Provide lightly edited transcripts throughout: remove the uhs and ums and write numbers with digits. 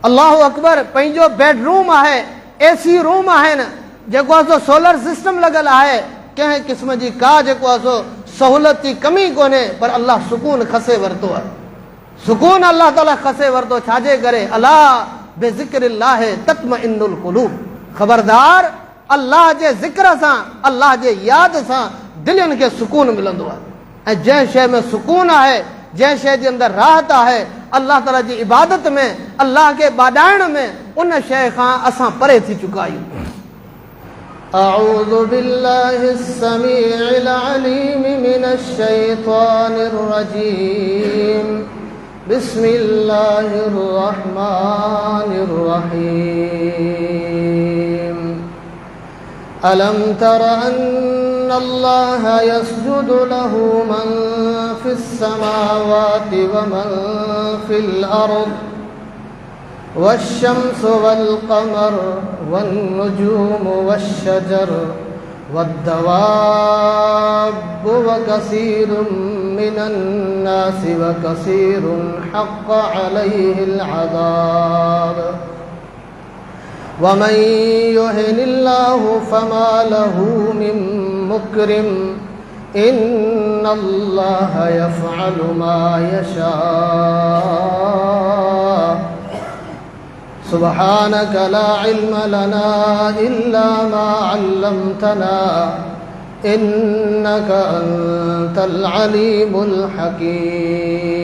الله اڪبر پنهنجو bed room آهي، اي سي room آهن، جيڪو آهي سو سولر سسٽم لڳل آهي، ڪنهن قسم جي ڪا جيڪو آهي سو سهولت جي ڪمي ڪونهي پر الله سڪون کسي ورتو آهي. سڪون الله تعالي کسي ورتو ڇا جي ڪري؟ الا بذڪر الله تطمئن القلوب خبردار الله جي ذڪر سان الله جي ياد سان دلين کي سڪون ملندو آهي ۽ جنهن شيء ۾ سڪون آهي جنهن شيء جي اندر راحت آهي الله تعالي جي عبادت ۾ الله کي ٻاڏائڻ ۾ ان شيء کان اسان پري ٿي چڪا آهيون. اعوذ بالله السميع العليم من الشيطان الرجيم بسم الله الرحمن الرحيم الم تر ان الله يسجد له من في السماوات ومن في الارض والشمس والقمر والنجوم والشجر والدواب وكثير من الناس وكثير حق عليه العذاب ومن يهن الله فما له من مكرم ان الله يفعل ما يشاء سبحانك لا علم لنا إلا ما علمتنا إنك أنت العليم الحكيم.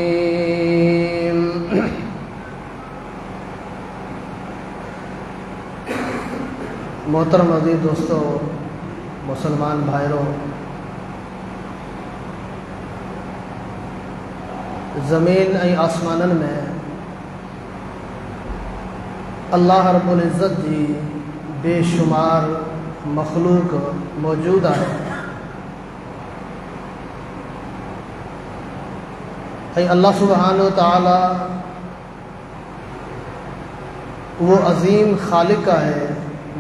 محترم عزيز دوستو مسلمان ڀائرو زمين ۽ آسمانن ۾ الله رب العزت جي بي شمار مخلوق موجود آهي ۽ الله سبحانه وتعالي اهو عظيم خالق آهي،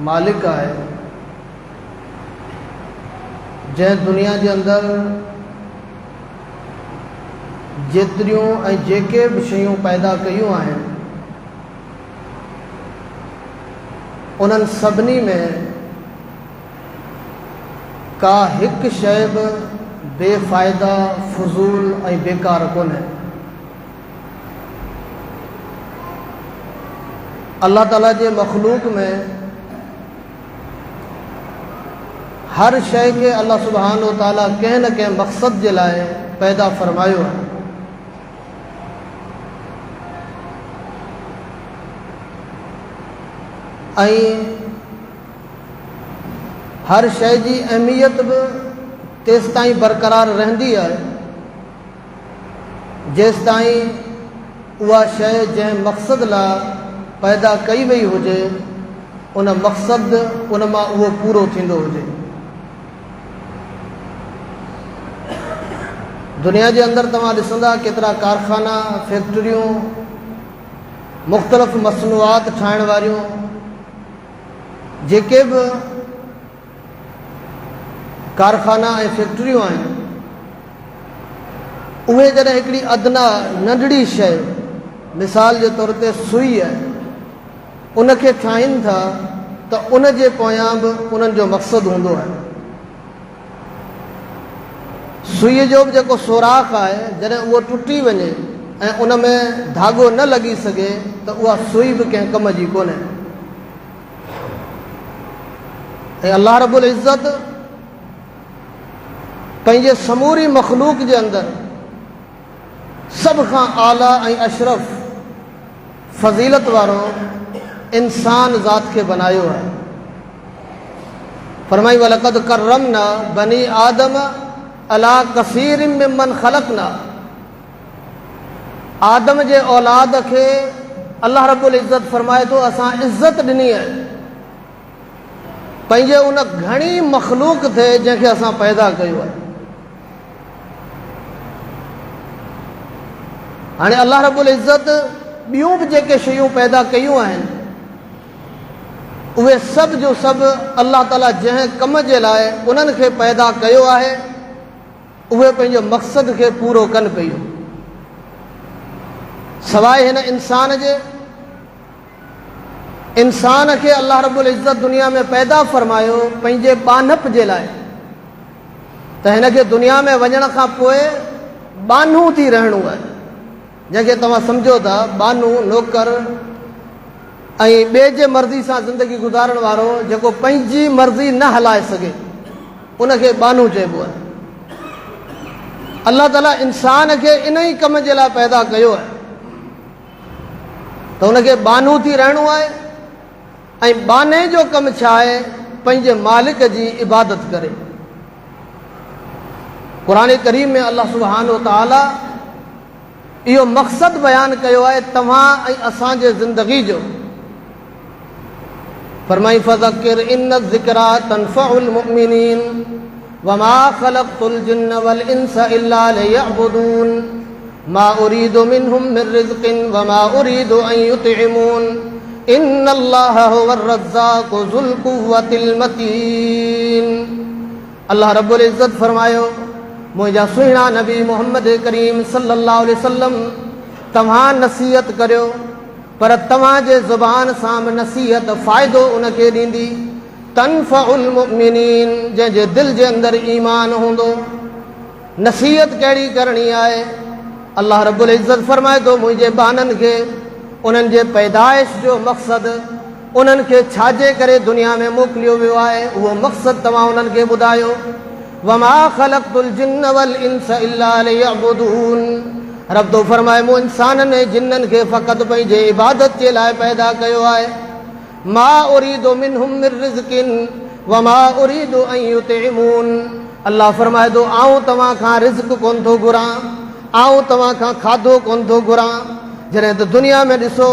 مالڪ آهي، جنهن دنيا جي اندر جيتريون ۽ جيڪي به شيون پيدا ڪيون آهن، انهن سڀني ۾ ڪا هڪ شيء به بي فائده، فضول ۽ بيڪار ڪونهي. الله تعاليٰ جي مخلوق ۾ هر شيء کي الله سبحانه وتعاليٰ ڪنهن نه ڪنهن مقصد جي لاء پيدا فرمايو آهي. ۽ هر شيء جي اهميت به تيستائين برقرار رهندي آهي جيستائين اها شيء جنهن مقصد لاء پيدا ڪئي وئي هجي، ان مقصد ان مان اهو پورو ٿيندو هجي. دنيا جي اندر توهان ڏسندا ڪيترا ڪارخانا، فيڪٽريون، مختلف مصنوعات ٺاهڻ واريون جيڪي به ڪارخانا ۽ فيڪٽريون آهن اهي جڏهن هڪڙي ادنيٰ ننڍڙي شيء مثال جي طور تي سوئي آهي ان کي ٺاهين ٿا ته ان جي پويان به انهن جو مقصد هوندو آهي. سوئي جو به جيڪو سوراخ آهي جڏهن اهو ٽٽي وڃي ۽ ان ۾ ڌاڳو نه لڳي سگهي ته اها سوئي به ڪنهن ڪم جي ڪونهي. ۽ الله رب العزت پنهنجي سموري مخلوق جي اندر سڀ کان اعليٰ ۽ اشرف فضيلت وارو انسان ذات کي بنايو آهي. فرمائي ولقد ڪرمنا بني آدم علي ڪثير ممن خلقنا آدم جي اولاد کي الله رب العزت فرمائي ٿو اسان عزت ڏني آهي پنهنجي ان گهڻي مخلوق تي جنهن کي اسان پيدا ڪيو آهي. هاڻي الله رب العزت ٻيون به جيڪي شيون پيدا ڪيون آهن اهي سڀ جو سڀ الله تعاليٰ جنهن ڪم جي لاء انهن کي پيدا ڪيو آهي اهي پنهنجي مقصد کي پورو ڪن پيون سواء هن انسان جي. انسان کي الله رب العزت دنيا ۾ پيدا فرمايو پنهنجي ٻانهپ جي لاء ته هن کي دنيا ۾ وڃڻ کان پوء ٻانهو ٿي رهڻو آهي. جنهن کي توهان سمجهو ٿا ٻانهو، نوڪر ۽ ٻئي جي مرضي سان زندگي گذارڻ وارو جيڪو پنهنجي مرضي نه هلائي سگهي ان کي ٻانهو چئبو آهي. الله تعاليٰ انسان کي ان ئي ڪم جي لاء پيدا ڪيو آهي ته ان کي ٻانهو ٿي رهڻو آهي ۽ ٻانهي جو ڪم ڇا آهي؟ پنهنجي مالڪ جي عبادت ڪري. قرآن ڪريم ۾ الله سبحانه وتعاليٰ اهو مقصد بيان ڪيو آهي توهان ۽ اسان جي زندگي جو. فرمائي فذڪر ان الذڪريٰ تنفع المؤمنين وما خلقت الجن والانس الا ليعبدون ما اريد منهم من رزق وما اريد ان يطعمون ان الله هو الرزاق ذو القوة المتين الله رب العزت فرمايو منهنجا سهڻا نبي محمد ڪريم صلي الله عليه وسلم توهان نصيحت ڪريو پر توهان جي زبان سان به نصيحت فائدو ان کي ڏيندي تنفع المؤمنين جنهن جي دل جي اندر ايمان هوندو نصيحت ڪهڙي ڪرڻي آهي؟ الله رب العزت فرمائي ٿو، منهنجي ٻانهن کي انهن جي پيدائش جو مقصد، انهن کي ڇا جي ڪري دنيا ۾ موڪليو ويو آهي، اهو مقصد توهان انهن کي ٻڌايو. وما خلقت الجن والانس الا ليعبدون رب ٿو فرمائي، مون انسانن ۽ جنن کي فقط پنهنجي عبادت جي لاء پيدا ڪيو آهي. ما اريد منهم من رزق وما اريد ان يطعمون الله فرمائي ٿو آئون توهان کان رزق ڪونه ٿو گهران آئون توهان کان کاڌو ڪونه ٿو گهران جڏهن ته دنيا ۾ ڏسو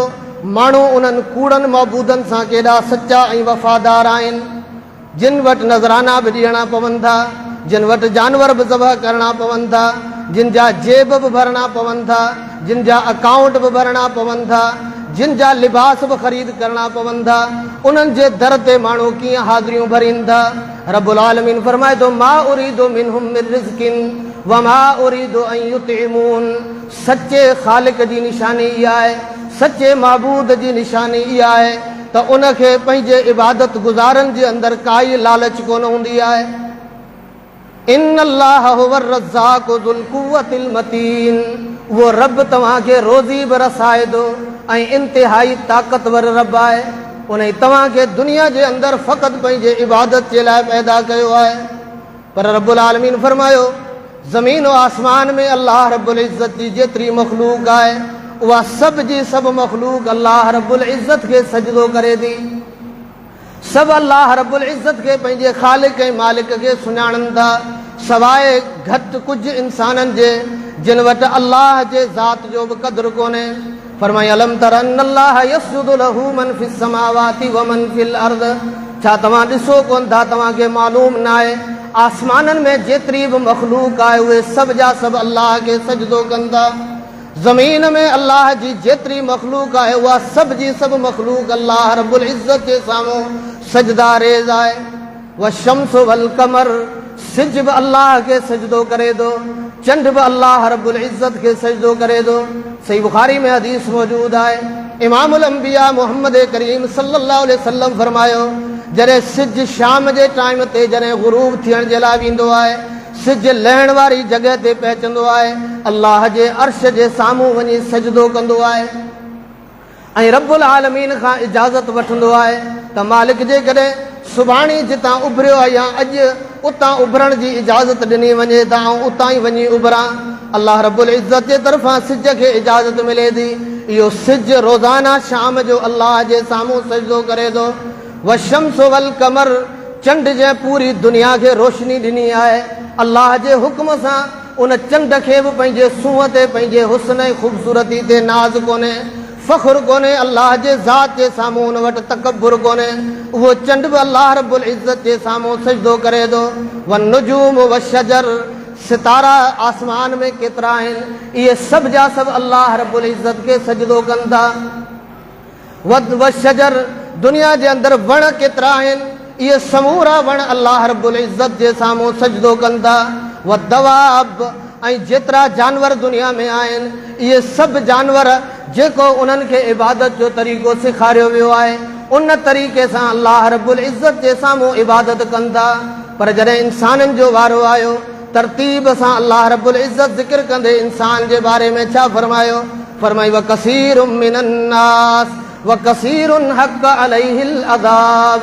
ماڻهو انهن ڪوڙن معبودن سان ڪيڏا سچا ۽ وفادار آهن جن وٽ نذرانا به ڏيڻا پون ٿا، جن وٽ جانور به ذبح ڪرڻا پون ٿا، جن جا جيب به ڀرڻا پون ٿا، جن جا اڪائونٽ به ڀرڻا پون ٿا، جن جا لباس به خريد ڪرڻا پون ٿا، انهن جي در تي ماڻهو ڪيئن حاضريون ڀرين ٿا؟ رب العالمين فرمائي ٿو، ما اريد منهم من رزق وما اريد ان يطعمون سچي خالق جي نشاني اها آهي، سچي معبود جي نشاني اها آهي ته ان کي پنهنجي عبادت گذارن جي اندر ڪائي لالچ ڪونه هوندي آهي. ان الله هو الرزاق ذو القوة المتين اهو رب توهان کي روزي به رسائي ٿو ۽ انتهائي طاقتور رب آهي. انهي توهان کي دنيا جي اندر فقط پنهنجي عبادت جي لاء پيدا ڪيو آهي. پر رب العالمين فرمايو، زمين و آسمان ۾ الله رب العزت جي جيتري مخلوق آهي، اها سڀ جي سڀ مخلوق الله رب العزت کي سجدو ڪري ٿي. سڀ الله رب العزت کي پنهنجي خالق ۽ مالڪ کي سڃاڻن ٿا، سواء گهٽ ڪجهه انسانن جي، جن وٽ الله جي ذات جو به قدر ڪونهي. فرمائي الم تر ان الله يسجد له من في السماوات ومن في الارض ڇا توهان ڏسو ڪونه ٿا توهان کي معلوم ناهي آسمانن ۾ جيتري به مخلوق آهي اهي سڀ جا سڀ الله کي سجدو ڪن ٿا زمين ۾ الله جي جيتري مخلوق آهي اها سڀ جي سڀ مخلوق الله رب العزت جي سامهون سجده ريز آهي والشمس والقمر سج به الله کي سجدو ڪري ٿو، چنڊ به الله رب العزت کي سجدو ڪري ٿو. صحيح بخاري ۾ حديث موجود آهي، امام الانبياء محمد ڪريم صلي الله عليه وسلم فرمايو، جڏهن سج شام جي ٽائيم تي جڏهن غروب ٿيڻ جي لاء ويندو آهي، سج لهڻ واري جڳهه تي پهچندو آهي، الله جي عرش جي سامهون وڃي سجدو ڪندو آهي. ۽ رب العالمين کان اجازت وٺندو آهي ته مالڪ جيڪڏهن سڀاڻي جتان اڀريو آهيان اڄ اتان اڀرڻ جي اجازت ڏني وڃي ته آئون اتان ئي وڃي اڀران. الله رب العزت جي طرفان سج کي اجازت ملي ٿي. اهو سج روزانه شام جو الله جي سامهون سجدو ڪري ٿو. والشمس والقمر چنڊ جنهن پوري دنيا کي روشني ڏني آهي الله جي حڪم سان ان چنڊ کي به پنهنجي سونهن تي، پنهنجي حسن ۽ خوبصورتي تي ناز ڪونهي، فخر ڪونهي، الله جي ذات جي سامهون ان وٽ تڪبر ڪونهي، اهو چنڊ به الله رب العزت جي سامهون سجدو ڪري ٿو. والنجوم والشجر، ستارا آسمان ۾ ڪيترا آهن، اهي سڀ جا سڀ الله رب العزت کي سجدو ڪن ٿا. والشجر، دنيا جي اندر وڻ ڪيترا آهن، اهي سمورا وڻ الله رب العزت جي سامهون سجدو ڪن ٿا. والدواب، ۽ جيترا جانور دنيا ۾ آهن، اهي سڀ جانور جيڪو انهن کي عبادت جو طريقو سيکاريو ويو آهي، ان طريقي سان الله رب العزت جي سامهون عبادت ڪن ٿا. پر جڏهن انسانن جو وارو آيو، ترتيب سان الله رب العزت ذڪر ڪندي انسان جي باري ۾ ڇا فرمايو؟ فرمائي وڪثير من الناس وڪثير حق عليه العذاب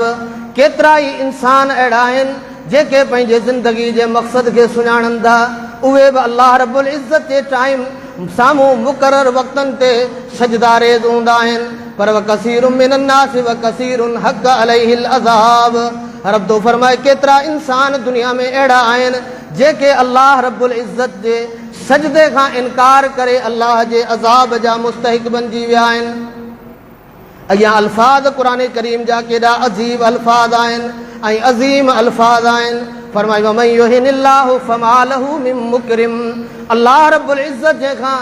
ڪيترائي انسان اهڙا آهن جيڪي پنهنجي زندگي جي مقصد کي سڃاڻن ٿا، اهي به الله رب العزت جي ٽائيم سامهون مقرر وقتن تي سجده ريز هوندا آهن، پر وڪثير من الناس وڪثير حق عليه العذاب رب ٿو فرمائي ڪيترا انسان دنيا ۾ اهڙا آهن جيڪي الله رب العزت جي سجدي کان انڪار ڪري الله جي عذاب جا مستحق بنجي ويا آهن. اڳيان الفاظ قرآن ڪريم جا ڪيڏا عجيب الفاظ آهن ۽ عظيم الفاظ آهن. فرمائي ومن يهن الله فما له من مڪرم الله رب العزت جنهن کان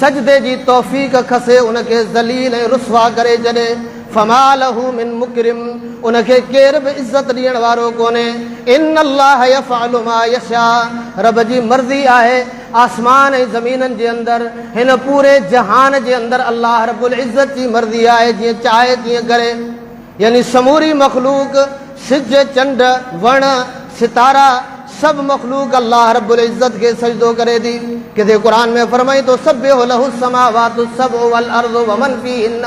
سجدي جي توفيق کسي ان کي ذليل ۽ رسوا ڪري ڇڏي فما له من مڪرم ان کي ڪير به عزت ڏيڻ وارو ڪونهي ان الله يفعل ما يشاء رب جي مرضي آهي آسمان ۽ زمينن جي اندر، هن پوري جهان جي اندر الله رب العزت جي مرضي آهي جيئن چاهي تيئن ڪري. يعني سموري مخلوق، سج، چنڊ، وڻ، ستارا، سڀ مخلوق الله رب العزت کي سجدو ڪري ٿي. ڪٿي قرآن ۾ فرمائي ٿو سبح له السماوات السبع والارض ومن فيهن.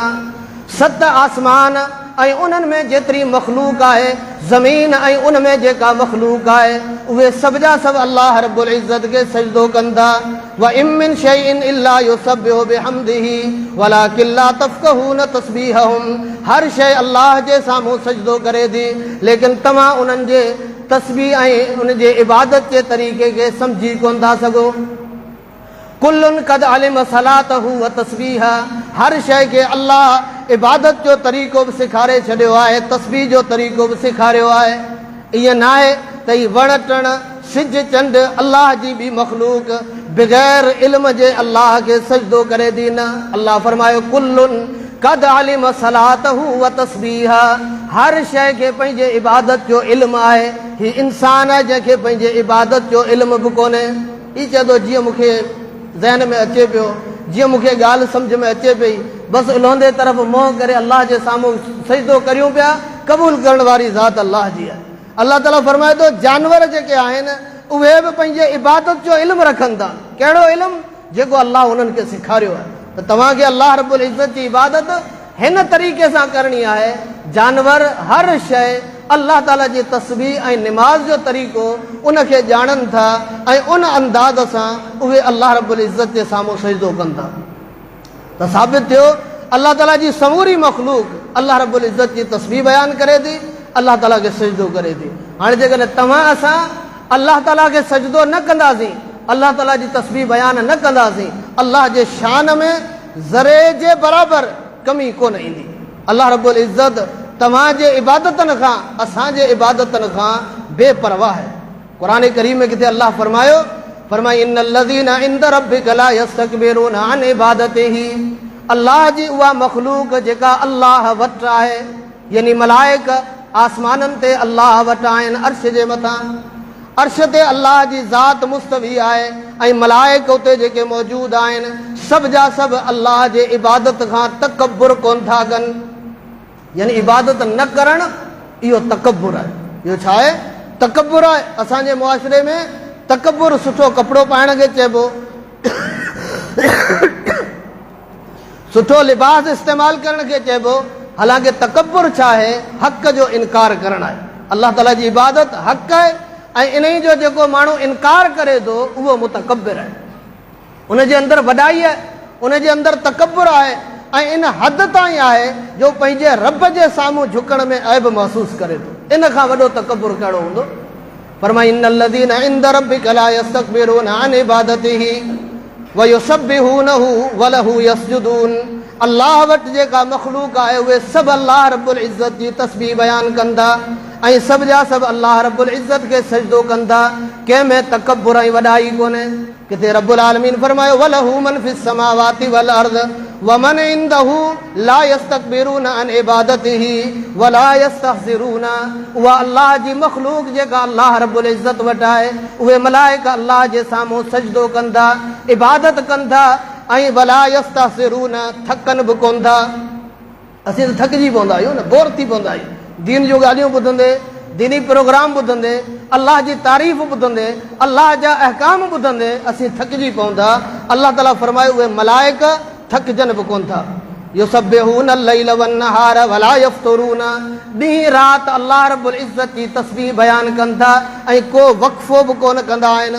ست آسمان ۽ انهن ۾ جيتري مخلوق آهي، زمين ۽ ان ۾ جيڪا مخلوق آهي، اهي سڀ جا سڀ الله رب العزت کي سجدو ڪن ٿا. وَإِن مِّن شَيْءٍ إِلَّا يُسَبِّحُ بِحَمْدِهِ وَلَٰكِن لَّا تَفْقَهُونَ تَسْبِيحَهُمْ هر شيء الله جي سامهون سجدو ڪري ٿي، ليڪن توهان انهن جي تسبيح ۽ ان جي عبادت جي طريقي کي سمجهي ڪونه ٿا سگهو. ڪل قد علم صلاته وتسبيحه هر شيء کي الله عبادت جو طريقو به سيکاري ڇڏيو آهي، تسبيح جو طريقو به سيکاريو آهي. ائين ناهي ته هي وڻ ٽڻ، سج چنڊ، الله جي ٻي مخلوق بغير علم جي الله کي سجدو ڪري ٿي نه، الله فرمايو ڪل قد علم صلاته وتسبيحه هر شيء کي پنهنجي عبادت جو علم آهي، هي انسان آهي جنهن کي پنهنجي عبادت جو علم به ڪونهي. هي چئي ٿو جيئن مون کي ذهن ۾ اچي پيو، جيئن مون کي ڳالهه سمجهه ۾ اچي پئي، بس الهندي طرف منهن ڪري الله جي سامهون سجدو ڪريون پيا، قبول ڪرڻ واري ذات الله جي آهي. الله تعاليٰ فرمائي ٿو جانور جيڪي آهن اهي به پنهنجي عبادت جو علم رکن ٿا. ڪهڙو علم؟ جيڪو الله انهن کي سيکاريو آهي ته توهان کي الله رب العزت جي عبادت هن طريقي سان ڪرڻي آهي، جانور هر شيء الله تعالي جي تسبيح ۽ نماز جو طريقو ان کي ڄاڻن ٿا ۽ ان انداز سان اهي الله رب العزت جي سامهون سجدو ڪن ٿا ته ثابت ٿيو الله تعالي جي سموري مخلوق الله رب العزت جي تسبيح بيان ڪري ٿي الله تعالي کي سجدو ڪري ٿي. هاڻي جيڪڏهن توهان اسان الله تعالي کي سجدو نه ڪنداسين، الله تعالي جي تسبيح بيان نه ڪنداسين، الله جي شان ۾ ذري جي برابر ڪمي ڪونه ايندي. الله رب العزت توهان جي عبادتن کان اسان جي عبادتن کان بي پرواهه آهي. قرآن ڪريم ۾ ڪٿي الله فرمايو، فرمائي ان الذين عند ربك لا يستڪبرون عن عبادته الله جي اها مخلوق جيڪا الله وٽ آهي، يعني ملائڪ آسمانن تي الله وٽ آهن عرش جي مٿان عرش تي الله جي ذات مستوي آهي ۽ ملائڪ اتي جيڪي موجود آهن سڀ جا سڀ الله جي عبادت کان تڪبر ڪون ٿا ڪن يعني عبادت نه ڪرڻ اهو تڪبر آهي اهو ڇا آهي تڪبر آهي اسان جي معاشري ۾ تڪبر سٺو ڪپڙو پائڻ کي چئبو سٺو لباس استعمال ڪرڻ کي چئبو، حالانڪه تڪبر ڇا آهي؟ حق جو انڪار ڪرڻ آهي. الله تعاليٰ جي عبادت حق آهي ۽ انهي جو جيڪو ماڻهو انڪار ڪري ٿو اهو متڪبر آهي. ان جي اندر وڏائي آهي، ان جي اندر تڪبر آهي ۽ ان حد تائين آهي جو پنهنجي رب جي سامهون جهڪڻ ۾ عيب محسوس ڪري ٿو. ان کان وڏو تڪبر ڪهڙو هوندو؟ فرمائي ان الذين عند ربك لا يستڪبرون عن عبادته ويسبحونه وله يسجدون الله وٽ جيڪا مخلوق آهي اهي سڀ الله رب العزت جي تسبيح بيان ڪن ٿا ۽ سڀ جا سڀ الله رب العزت کي سجدو ڪن ٿا ڪنهن ۾ تڪبر ۽ وڏائي ڪونهي. ڪٿي رب العالمين فرمايو وله من في السماوات والارض ومن عنده لا يستڪبرون عن عبادته ولا يستحسرون اها الله جي مخلوق جيڪا الله رب العزت وٽ آهي اهي ملائڪ الله جي سامهون سجدو ڪن ٿا عبادت ڪن ٿا ۽ ولا يستحسرون ٿڪن به ڪون ٿا. اسين ته ٿڪجي پوندا آهيون نه، بور ٿي پوندا آهيون. دين جون ڳالهيون ٻڌندي، ديني پروگرام ٻڌندي، الله جي تعريف ٻڌندي، الله جا احڪام ٻڌندي اسين ٿڪجي پئون ٿا. الله تعاليٰ فرمايو اهي ملائڪ ٿڪجن به ڪونه ٿا. يسبحون الليل والنهار ولا يفترون ڏينهن رات الله رب العزت جي تسبيح بيان ڪن ٿا ۽ ڪو وقفو به ڪونه ڪندا آهن.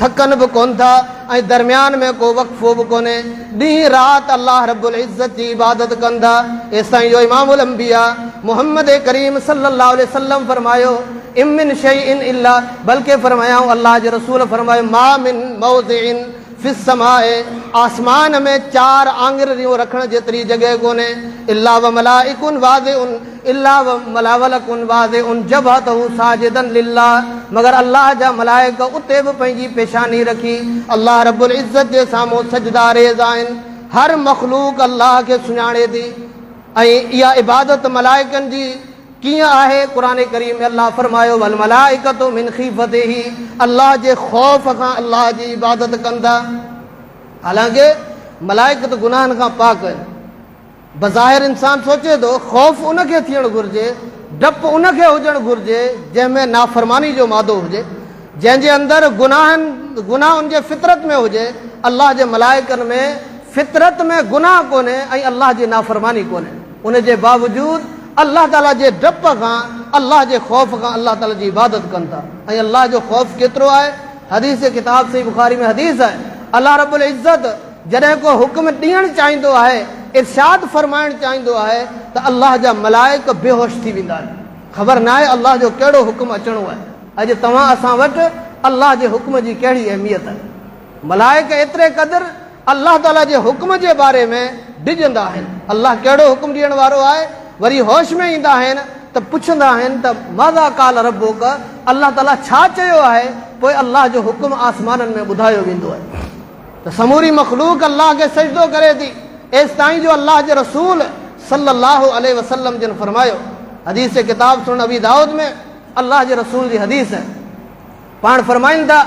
ٿڪن به ڪونه ٿا ۽ درميان ۾ ڪو وقفو به ڪونهي، ڏينهن رات الله رب العزت جي عبادت ڪن ٿا، ايستائين جو امام الانبياء محمد ڪريم صلي الله عليه وسلم فرمايو، ان من شيء الا بلڪه فرمايائون الله جي رسول فرمايو، ما من موضع في السماء آسمان ۾ چار آڱريون رکڻ جيتري جڳهه ڪونهي، الا وملائڪ واضع الا وملڪ واضع جبهته ساجدا لله مگر الله جا ملائڪ اتي به پنهنجي پيشاني رکي الله رب العزت جي سامهون سجده ريز آهن. هر مخلوق الله کي سڃاڻي ٿي ۽ اها عبادت ملائڪن جي ڪيئن آهي؟ قرآن ڪريم ۾ الله فرمايو والملائڪة من خيفته الله جي خوف کان الله جي عبادت ڪن ٿا. حالانڪه ملائڪ ته گناهن کان پاڪ آهن. بظاهر انسان سوچي ٿو خوف ان کي ٿيڻ گهرجي، ڊپ ان کي هجڻ گهرجي جنهن ۾ نافرماني جو مادو هجي، جنهن جي اندر گناهن گناهه ان جي فطرت ۾ هجي، الله جي ملائڪن ۾ فطرت ۾ گناهه ڪونهي ۽ الله جي نافرماني ڪونهي، ان جي باوجود الله تعاليٰ جي ڊپ کان الله جي خوف کان الله تعاليٰ جي عبادت ڪن ٿا ۽ الله جو خوف ڪيترو آهي؟ حديث جي ڪتاب صحيح بخاري ۾ حديث آهي الله رب العزت جڏهن ڪو حڪم ڏيڻ چاهيندو آهي، ارشاد فرمائڻ چاهيندو آهي ته الله جا ملائڪ بيهوش ٿي ويندا آهن. خبر ناهي الله جو ڪهڙو حڪم اچڻو آهي. اڄ توهان اسان وٽ الله جي حڪم جي ڪهڙي اهميت آهي. ملائڪ ايتري قدر الله تعاليٰ جي حڪم جي باري ۾ ڊڄندا آهن. الله ڪهڙو حڪم ڏيڻ وارو آهي. وري هوش ۾ ايندا آهن ته پڇندا آهن ته ماذا قال ربک الله تعاليٰ ڇا چيو آهي؟ پوء الله جو حڪم آسمانن ۾ ٻڌايو ويندو آهي. ته سموري مخلوق الله کي سجدو ڪري ٿي، ايستائين جو الله جي رسول صلّي الله عليه وسلّم جن فرمايو، حديث جي ڪتاب سنن ابي دائود ۾ الله جي رسول جي حديث آهي، پاڻ فرمائن ٿا،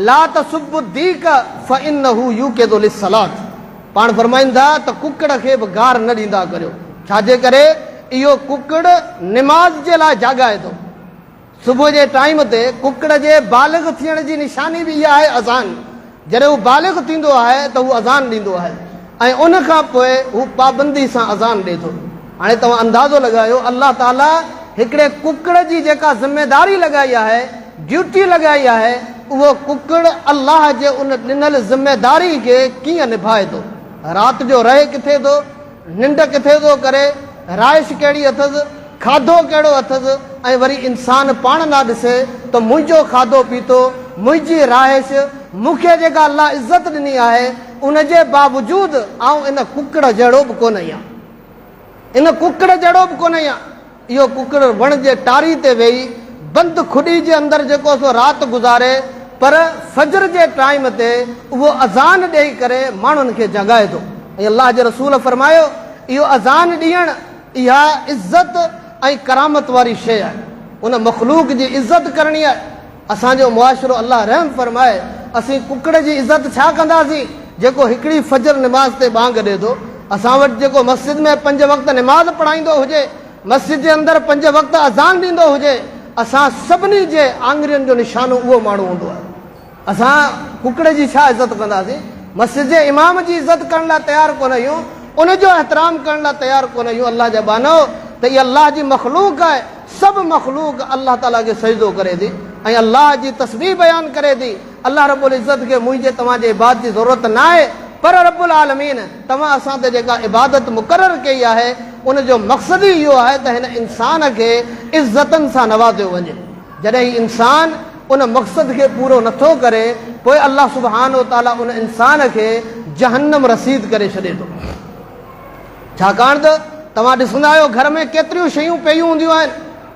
لا تسبوا الديڪ فانه يوقظ للصلوة پاڻ فرمائن ٿا ته ڪڪڙ کي به گار نه ڏيندا ڪريو، ڇاجي ڪري اهو ڪڪڙ نماز جي لاء جاڳائي ٿو. صبح جي ٽائيم تي ڪڪڙ جي بالغ ٿيڻ جي نشاني به اها آهي اذان. جڏهن هو بالغ ٿيندو آهي ته هو اذان ڏيندو آهي ۽ ان کان پوء هو پابندي سان اذان ڏئي ٿو. هاڻي توهان اندازو لڳايو الله تعاليٰ هڪڙي ڪڪڙ جي جيڪا ذميداري لڳائي آهي، ڊيوٽي لڳائي آهي، اهو ڪڪڙ الله جي ان ڏنل ذميداري کي ڪيئن نڀائي ٿو. رات جو رهي ڪٿي ٿو، ننڊ ڪٿي ٿو ڪري، رهائش ڪهڙي اٿس، کاڌو ڪهڙو اٿس ۽ وري انسان پاڻ نه ڏسي ته منهنجو کاڌو پيتو، منهنجي رهائش، مون کي جيڪا الله عزت ڏني آهي، ان جي باوجود آئون ان ڪڪڙ جهڙو به ڪونه آهيان. ان ڪڪڙ جهڙو به ڪونه آهيان. اهو ڪڪڙ وڻ جي ٽاري تي ويهي بند کڏي جي اندر جيڪو سو رات گذاري پر فجر جي ٽائيم تي اهو اذان ڏئي ڪري ماڻهن کي جاڳائي ٿو ۽ الله جي رسول فرمايو اهو اذان ڏيڻ اها عزت ۽ ڪرامت واري شيء آهي ان مخلوق جي عزت ڪرڻي آهي. اسان جو معاشرو الله رحم فرمائي اسين ڪڪڙ جي عزت ڇا ڪنداسين جيڪو هڪڙي فجر نماز تي ٻانگ ڏي ٿو اسان وٽ جيڪو مسجد ۾ پنج وقت نماز پڙهائيندو هجي مسجد جي اندر پنج وقت اذان ڏيندو هجي اسان سڀني جي آڱرين جو نشانو اهو ماڻهو هوندو آهي اسان ڪڪڙ جي ڇا عزت ڪنداسين مسجد جي امام جي عزت ڪرڻ لاء تيار ڪونه آهيون ان جو احترام ڪرڻ لاء تيار ڪونه آهيون الله جا ٻانهو ته اها الله جي مخلوق آهي سڀ مخلوق الله تعاليٰ کي سجدو ڪري ٿي ۽ الله جي تسبيح بيان ڪري ٿي. الله رب العزت کي منهنجي توهان جي عبادت جي ضرورت ناهي پر رب العالمين توهان اسان تي جيڪا عبادت مقرر ڪئي آهي ان جو مقصد ئي اهو آهي ته هن انسان کي عزتن سان نوازيو وڃي. جڏهن هي انسان ان مقصد کي پورو نٿو ڪري پوء الله سبحانه وتعاليٰ ان انسان کي جهنم رسيد ڪري ڇڏي ٿو. ڇاڪاڻ ته توهان ڏسندا آهيو گهر ۾ ڪيتريون شيون پيون هونديون آهن،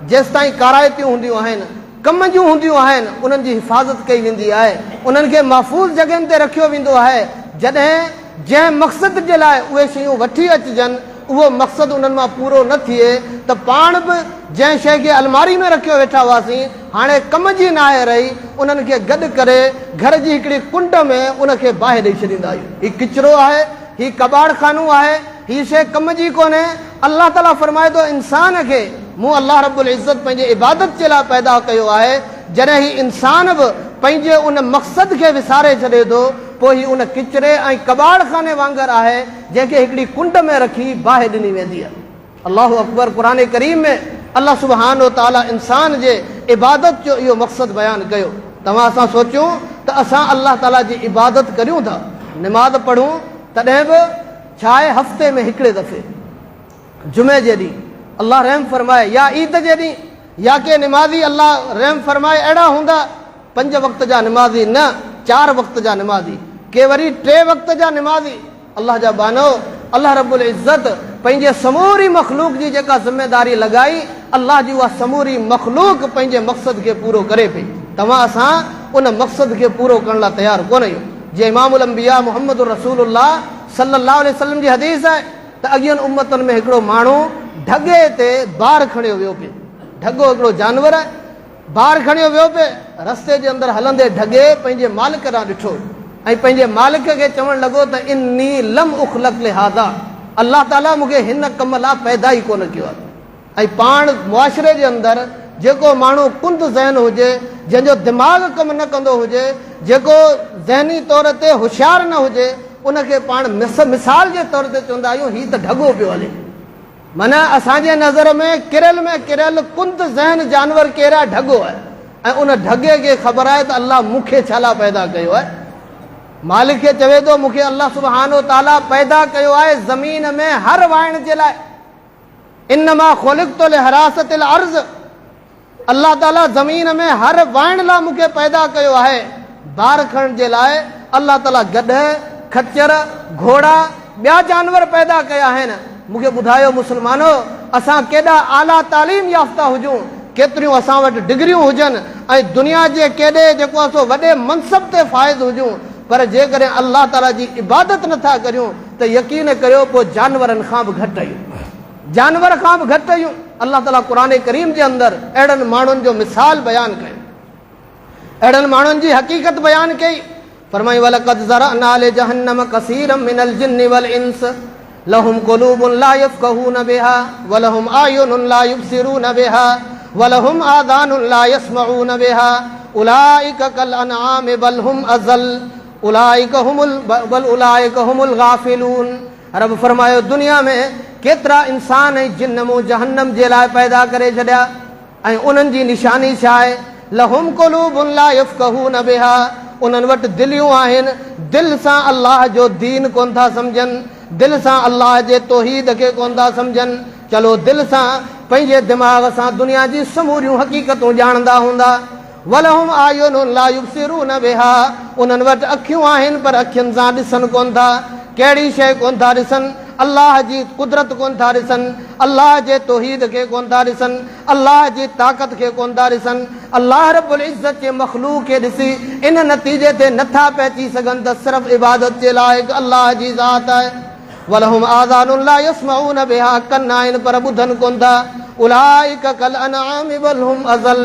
جيستائين ڪارائتيون هونديون آهن، ڪم جون هونديون آهن، انهن جي حفاظت ڪئي ويندي آهي، انهن کي محفوظ جڳهين تي رکيو ويندو آهي، جڏهن جنهن مقصد جي لاء اهي شيون وٺي اچجن، اهو مقصد انهن مان پورو نه ٿئي ته پاڻ به جنهن شيء کي الماري ۾ رکيو ويٺا هئاسين، هاڻي ڪم جي ناهي رهي، انهن کي گڏ ڪري گهر جي هڪڙي ڪنڊ ۾ ان کي باهه ڏئي ڇڏيندا آهيون. هي ڪچرو آهي، هي ڪٻاڙ خانو آهي، هي شيء ڪم جي ڪونهي، الله تعاليٰ فرمائي ٿو انسان کي مون الله رب العزت پنهنجي عبادت جي لاء پيدا ڪيو آهي، جڏهن هي انسان به پنهنجي ان مقصد کي وساري ڇڏي ٿو پوء هي ان ڪچري ۽ ڪٻاڙ خاني وانگر آهي جنهن کي هڪڙي ڪنڊ ۾ رکي باهه ڏني ويندي آهي. الله اڪبر قرآن ڪريم ۾ الله سبحانه وتعاليٰ انسان جي عبادت جو اهو مقصد بيان ڪيو. توهان اسان سوچيون ته اسان الله تعاليٰ جي عبادت ڪريون ٿا، نماز پڙهون تڏهن به ڇا آهي هفتي ۾ هڪڙي دفعي جمعي جي ڏينهن الله رحم فرمائي يا عيد جي ڏينهن يا ڪي نمازي الله رحم فرمائي اهڙا هوندا پنج وقت جا نمازي نه چار وقت جا نمازي ڪي وري ٽي وقت جا نمازي الله جا ٻانهو الله رب العزت پنهنجي سموري مخلوق جي جيڪا ذميداري لڳائي الله جي اها سموري مخلوق پنهنجي مقصد کي پورو ڪري پئي توهان اسان ان مقصد کي پورو ڪرڻ لاء تيار ڪونه آهيون جيئن امام الانبياء محمد رسول الله صلي الله عليه وسلم جي حديث آهي ته اڳين امتن ۾ هڪڙو ماڻهو ڍڳي تي بار کڻيو ويو پئي. ڍڳو هڪڙو جانور آهي. بار کڻيو ويو پئي. رستي جي اندر هلندي ڍڳي پنهنجي مالڪ ڏانهن ڏٺو ۽ پنهنجي مالڪ کي چوڻ لڳو ته اني لم اخلق لهذا الله تعاليٰ مون کي هن ڪم لاء پيدا ئي ڪونه ڪيو آهي. ۽ پاڻ معاشري جي اندر جيڪو ماڻهو ڪند ذهن هجي، جنهن جو دماغ ڪم نه ڪندو هجي، جيڪو ذهني طور تي هوشيار نه هجي، ان کي پاڻ مثال جي طور تي چوندا آهيون هي ته ڍڳو پيو هلي. معنيٰ اسان جي نظر ۾ ڪريل ۾ ڪريل ڪند ذهن جانور ڪير آهي؟ ڍڳو آهي ۽ ان ڍڳي کي خبر آهي ته الله مون کي ڇا لاء پيدا ڪيو آهي. مالڪ کي چوي ٿو مون کي الله سبحانه وتعاليٰ پيدا ڪيو آهي زمين ۾ هر وائڻ جي لاء. انما خلقت لحراسة الارض الله تعالي زمين ۾ هر وائڻ لاء مون کي پيدا ڪيو آهي، بار کڻڻ جي لاء الله تعالي گڏهه، خچر، گهوڙا، ٻيا جانور پيدا ڪيا آهن. مون کي ٻڌايو مسلمانو! اسان ڪيڏا اعليٰ تعليم يافته هجون، ڪيتريون اسان وٽ ڊگريون هجن ۽ دنيا جي ڪيڏي جيڪو آهي سو وڏي منصب تي فائز هجون پر جيڪڏهن الله تعالي جي عبادت نٿا ڪريون ته يقين ڪريو پوء جانورن کان به گهٽ آهيون. جانور کان به گهٽ آهيون. الله تعاليٰ قرآن ڪريم جي اندر اهڙن ماڻهن جو مثال بيان ڪيو. اهڙن ماڻهن جي حقيقت بيان ڪئي. فرمائي ولقد ذرأنا لجهنم كثيرا من الجن والانس لهم قلوب لا يفقهون بها ولهم اعين لا يبصرون بها ولهم آذان لا يسمعون بها اولئك كالانعام بل هم اضل اولئک هم بل اولئک هم الغافلون رب فرمايو دنيا ۾ ڪيترا انسان ۽ جن مون جهنم جي لاء پيدا ڪري ڇڏيا ۽ انهن جي نشاني ڇا آهي لهم قلوب لا يفقهون بها انهن وٽ دليون آهن دل سان الله جو دين ڪون ٿا سمجهن دل سان الله جي توحيد کي ڪون ٿا سمجهن چلو دل سان پنهنجي دماغ سان دنيا جي سموريون حقيقتون ڄاڻندا هوندا ولهم اعين لا يبصرون بها انهن وٽ اکيون آهن پر اکين سان ڏسن ڪونه ٿا، ڪهڙي شيء ڪونه ٿا ڏسن، الله جي قدرت ڪونه ٿا ڏسن، الله جي توحيد کي ڪونه ٿا ڏسن، الله جي طاقت کي ڪونه ٿا ڏسن، الله رب العزت جي مخلوق کي ڏسي ان نتيجي تي نٿا پهچي سگهن ته صرف عبادت جي لائق الله جي ذات آهي. ولهم آذان لا يسمعون بها ڪن آهن پر ٻڌن ڪونه ٿا اولئک ڪالانعام بل هم اضل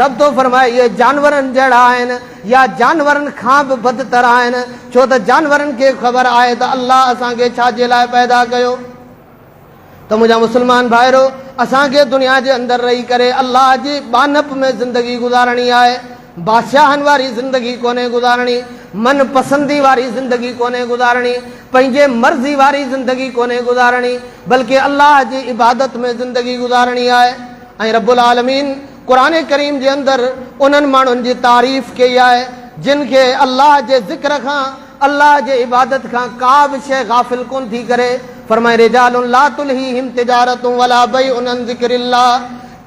رب ٿو فرمائي اهي جانورن جهڙا آهن يا جانورن کان به بدتر آهن ڇو ته جانورن کي خبر آهي ته الله اسان کي ڇا جي لاء پيدا ڪيو ته منهنجا مسلمان ڀائرو اسان کي دنيا جي اندر رهي ڪري الله جي ٻانهپ ۾ زندگي گذارڻي آهي بادشاهن واري زندگي ڪونهي گذارڻي، من پسندي واري زندگي ڪونهي گذارڻي، پنهنجي مرضي واري زندگي ڪونهي گذارڻي، بلڪه الله جي عبادت ۾ زندگي گذارڻي آهي ۽ رب العالمين قرآن ڪريم جي اندر انهن ماڻهن جي تعريف ڪئي آهي جن کي الله جي ذڪر کان الله جي عبادت کان ڪا به شيء غافل ڪونه ٿي ڪري. فرمائي رجال لا تلهيهم تجارت ولا بيع عن ذڪر الله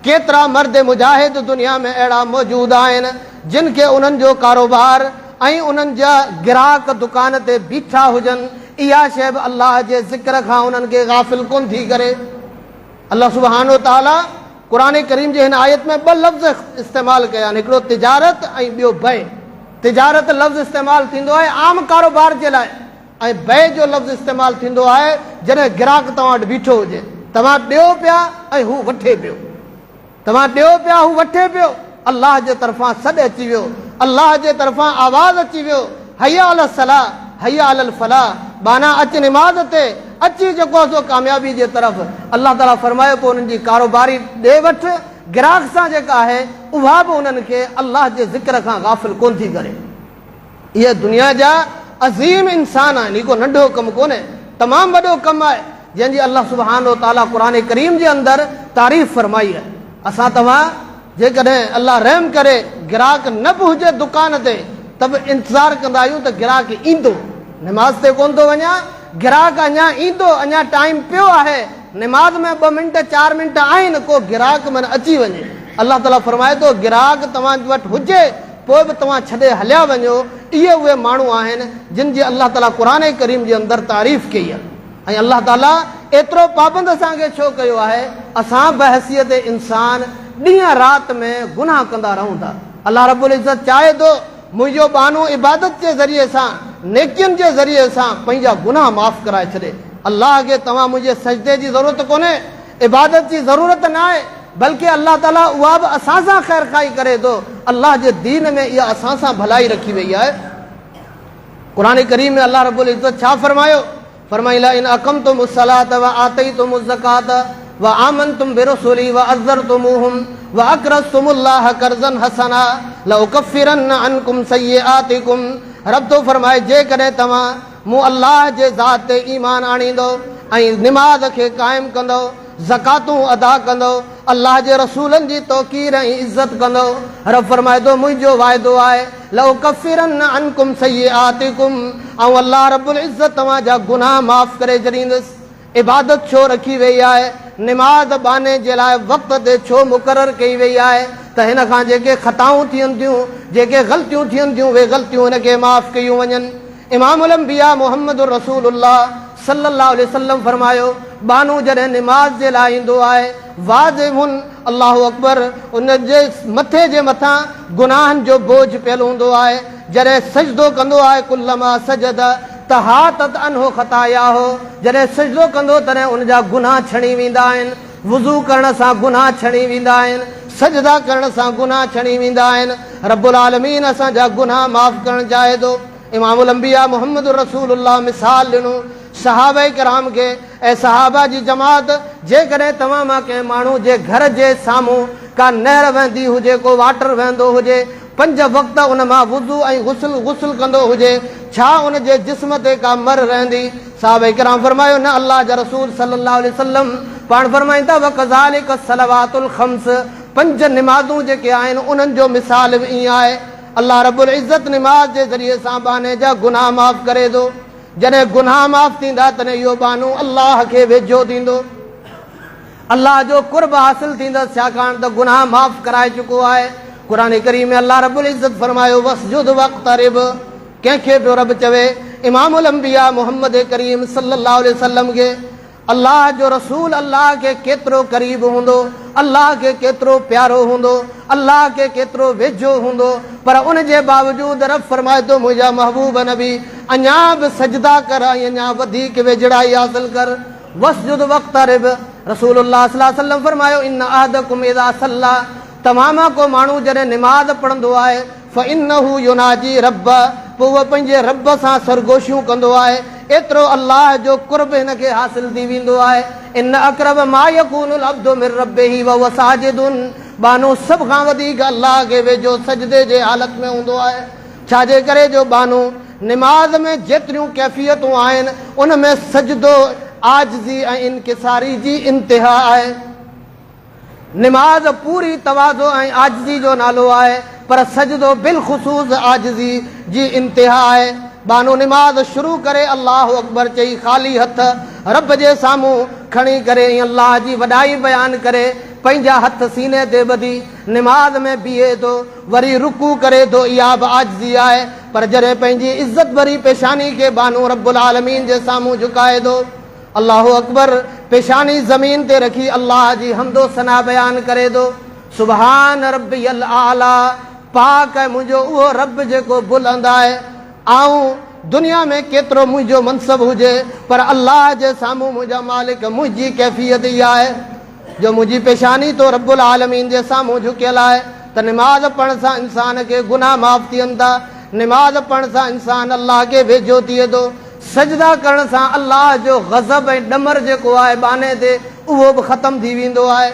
ڪيترا مرد مجاهد دنيا ۾ اهڙا موجود آهن جن کي انهن جو ڪاروبار ۽ انهن جا گراهڪ دڪان تي بيٺا هجن اها شيء به الله جي ذڪر کان انهن کي غافل ڪونه ٿي ڪري. الله سبحانه وتعاليٰ قرآن ڪريم جي هن آيت ۾ ٻه لفظ استعمال ڪيا آهن هڪڙو تجارت ۽ ٻيو بيع. تجارت لفظ استعمال ٿيندو آهي عام ڪاروبار جي لاء ۽ بيع جو لفظ استعمال ٿيندو آهي جڏهن گراهڪ توهان وٽ بيٺو هجي، توهان ڏيو پيا ۽ هو وٺي پيو. توهان ڏيو پيا هو وٺي پيو. الله جي طرفان سڏ اچي ويو، الله جي طرفان آواز اچي ويو، حي علي الصلاة، حي علي الفلاح، ٻانها اچ نماز تي، اچي جيڪو آهي سو ڪاميابي جي طرف. الله تعاليٰ فرمايو پوء انهن جي ڪاروباري ڏي وٺ گراهڪ سان جيڪا آهي اها به انهن کي الله جي ذڪر کان غافل ڪونه ٿي ڪري. اهي دنيا جا عظيم انسان آهن، هي ڪو ننڍو ڪم ڪونهي، تمام وڏو ڪم آهي، جنهن جي الله سبحانه وتعاليٰ قرآن ڪريم جي اندر تعريف فرمائي آهي. اسان توهان جيڪڏهن الله رحم ڪري گراهڪ نه به هجي دڪان تي ته به انتظار ڪندا آهيون ته گراهڪ ايندو، نماز تي ڪونه ٿو وڃان، گراهڪ اڃا ايندو، اڃا ٽائيم پيو آهي، نماز ۾ ٻه منٽ چار منٽ آهن، ڪو گراهڪ من اچي وڃي. الله تعاليٰ فرمائي ٿو گراهڪ توهان وٽ هجي پوء به توهان ڇڏي هليا وڃو، اهي اهي ماڻهو آهن جن جي الله تعاليٰ قرآن ڪريم جي اندر تعريف ڪئي آهي ۽ الله تعاليٰ ايترو پابند اسان کي ڇو ڪيو آهي، اسان بحيثيت انسان ڏينهن رات ۾ گناهه ڪندا رهون ٿا، الله رب العزت چاهي ٿو منهنجو ٻانهو عبادت جي ذريعي سان نيڪين جي ذريعي سان پنهنجا گناهه معاف ڪرائي ڇڏي، الله کي توهان منهنجي سجدي جي ضرورت ڪونهي، عبادت جي ضرورت ناهي، بلڪه الله تعاليٰ اها به اسان سان خيرخواهي ڪري ٿو، الله جي دين ۾ اها اسان سان ڀلائي رکي وئي آهي. قرآن ڪريم ۾ الله رب العزت ڇا فرمايو؟ فرمائي لئن اقمتم الصلاة وآتيتم الزڪاة وآمنتم برسلي وعزرتموهم واقرضتم الله قرضا حسنا لأڪفرن عنڪم سيئاتڪم رب ٿو فرمائي جيڪڏهن توهان مون الله جي ذات تي ايمان آڻيندؤ ۽ نماز کي قائم ڪندؤ، زڪواتون ادا ڪندؤ، الله جي رسولن جي توقير ۽ عزت ڪندؤ، رب فرمائي ٿو، منهنجو وعدو آهي، لأڪفرن عنڪم سيئاتڪم، آئون الله رب العزت توهان جا گناهه معاف ڪري ڇڏيندس. عبادت ڇو رکي ويئي آهي؟ نماز ٻانهي جي لاء وقت تي ڇو مقرر ڪئي ويئي آهي ته هن کان جيڪي خطائون ٿين ٿيون، جيڪي غلطيون ٿين ٿيون، اهي غلطيون هن کي معاف ڪيون وڃن. امام الانبياء محمد رسول الله صلي الله عليه وسلم فرمايو، ٻانهو جڏهن نماز جي لاء ايندو آهي، واضح الله اڪبر، ان جي مٿي جي مٿان گناهن جو بوجهه پيل هوندو آهي، جڏهن سجدو ڪندو آهي، ڪلما سجد تحاطت عنه خطاياه، جڏهن سجدو ڪندو تڏهن ان جا گناهه ڇڻي ويندا آهن، وضو ڪرڻ سان گناهه ڇڻي ويندا آهن، سجدا ڪرڻ سان گناهه ڇڻي ويندا آهن، رب العالمين اسان جا گناهه معاف ڪرڻ چاهي ٿو. امام الانبياء محمد رسول الله مثال ڏنو صحابه ڪرام کي، اي صحابه جي جماعت! جيڪڏهن توهان مان ڪنهن ماڻهو جي گهر جي سامهون ڪا نهر وهندي هجي، ڪو واٽر وهندو هجي، پنج وقت ان مان وضو ۽ غسل غسل ڪندو هجي، ڇا ان جي جسم تي ڪا مر رهندي؟ صحابه ڪرام فرمايو، نه الله جا رسول صلي الله عليه وسلم پاڻ فرمائين ٿا، وڪذالک الصلوات الخمس پنج نمازون جيڪي آهن انهن جو مثال به ائين آهي، الله رب العزت نماز جي ذريعي سان ٻانهي جا گناهه معاف ڪري ٿو، جڏهن گناهه معاف ٿيندا تڏهن اهو ٻانهو الله کي ويجهو ٿيندو. الله جو قرب حاصل ٿيندس ڇاڪاڻ ته گناهه معاف ڪرائي چڪو آهي. قرآن ڪريم ۾ الله رب العزت فرمايو واسجد واقترب ڪنهن کي پيو رب چوي؟ امام الانبياء محمد ڪريم صلي الله عليه وسلم کي. الله جو رسول الله کي ڪيترو قريب هوندو، الله کي ڪيترو پيارو هوندو، الله کي ڪيترو ويجهو هوندو پر ان جي باوجود رب فرمائي ٿو منهنجا محبوب نبي اڃا به سجدا ڪر ۽ اڃا وڌيڪ ويجهڙائي حاصل ڪر. واسجد واقترب، رسول الله صلي الله عليه وسلم فرمايو، ان احدکم اذا صلي، توهان مان ڪو ماڻهو جڏهن نماز پڙهندو آهي، فانه يناجي ربه، پوء اهو پنهنجي رب سان سرگوشيون ڪندو آهي، ايترو الله جو قرب هن کي حاصل ٿي ويندو آهي، ان اقرب ما يڪون العبد من ربه وهو ساجد، ٻانهو سڀ کان وڌيڪ الله کي ويجهو سجدي جي حالت ۾ هوندو آهي. ڇا جي ڪري جو ٻانهو نماز ۾ جيتريون ڪيفيتون آهن ان ۾ سجدو عاجزي ۽ انڪساري جي انتها آهي. نماز پوري تواضع ۽ عاجزي جو نالو آهي پر سجدو بالخصوص عاجزي جي انتها آهي. ٻانهو نماز شروع ڪري الله اڪبر چئي خالي هٿ رب جي سامهون کڻي ڪري ۽ الله جي وڏائي بيان ڪري پنهنجا هٿ سيني تي ٻڌي نماز ۾ بيهي ٿو، وري رڪوع ڪري ٿو، اها به عاجزي آهي، پر جڏهن پنهنجي عزت ڀري پيشاني کي ٻانهو رب العالمين جي سامهون جهڪائي ٿو، الله اڪبر، پيشاني زمين تي رکي الله جي حمد و ثنا بيان ڪري ٿو، سبحان ربي الاعليٰ، پاڪ آهي منهنجو اهو رب جيڪو بلند آهي، آئون دنيا ۾ ڪيترو منهنجو منصب هجي، پر الله جي سامهون منهنجا مالڪ منهنجي ڪيفيت اها آهي. جو منهنجي پيشاني تو رب العالمين جي سامهون جهڪيل آهي ته نماز پڙهڻ سان انسان کي گناهه معاف ٿين ٿا، نماز پڙهڻ سان انسان الله کي ويجهو ٿئي ٿو. سجدا ڪرڻ سان الله جو غضب ۽ ڏمر جيڪو آهي ٻانهي تي اهو به ختم ٿي ويندو آهي.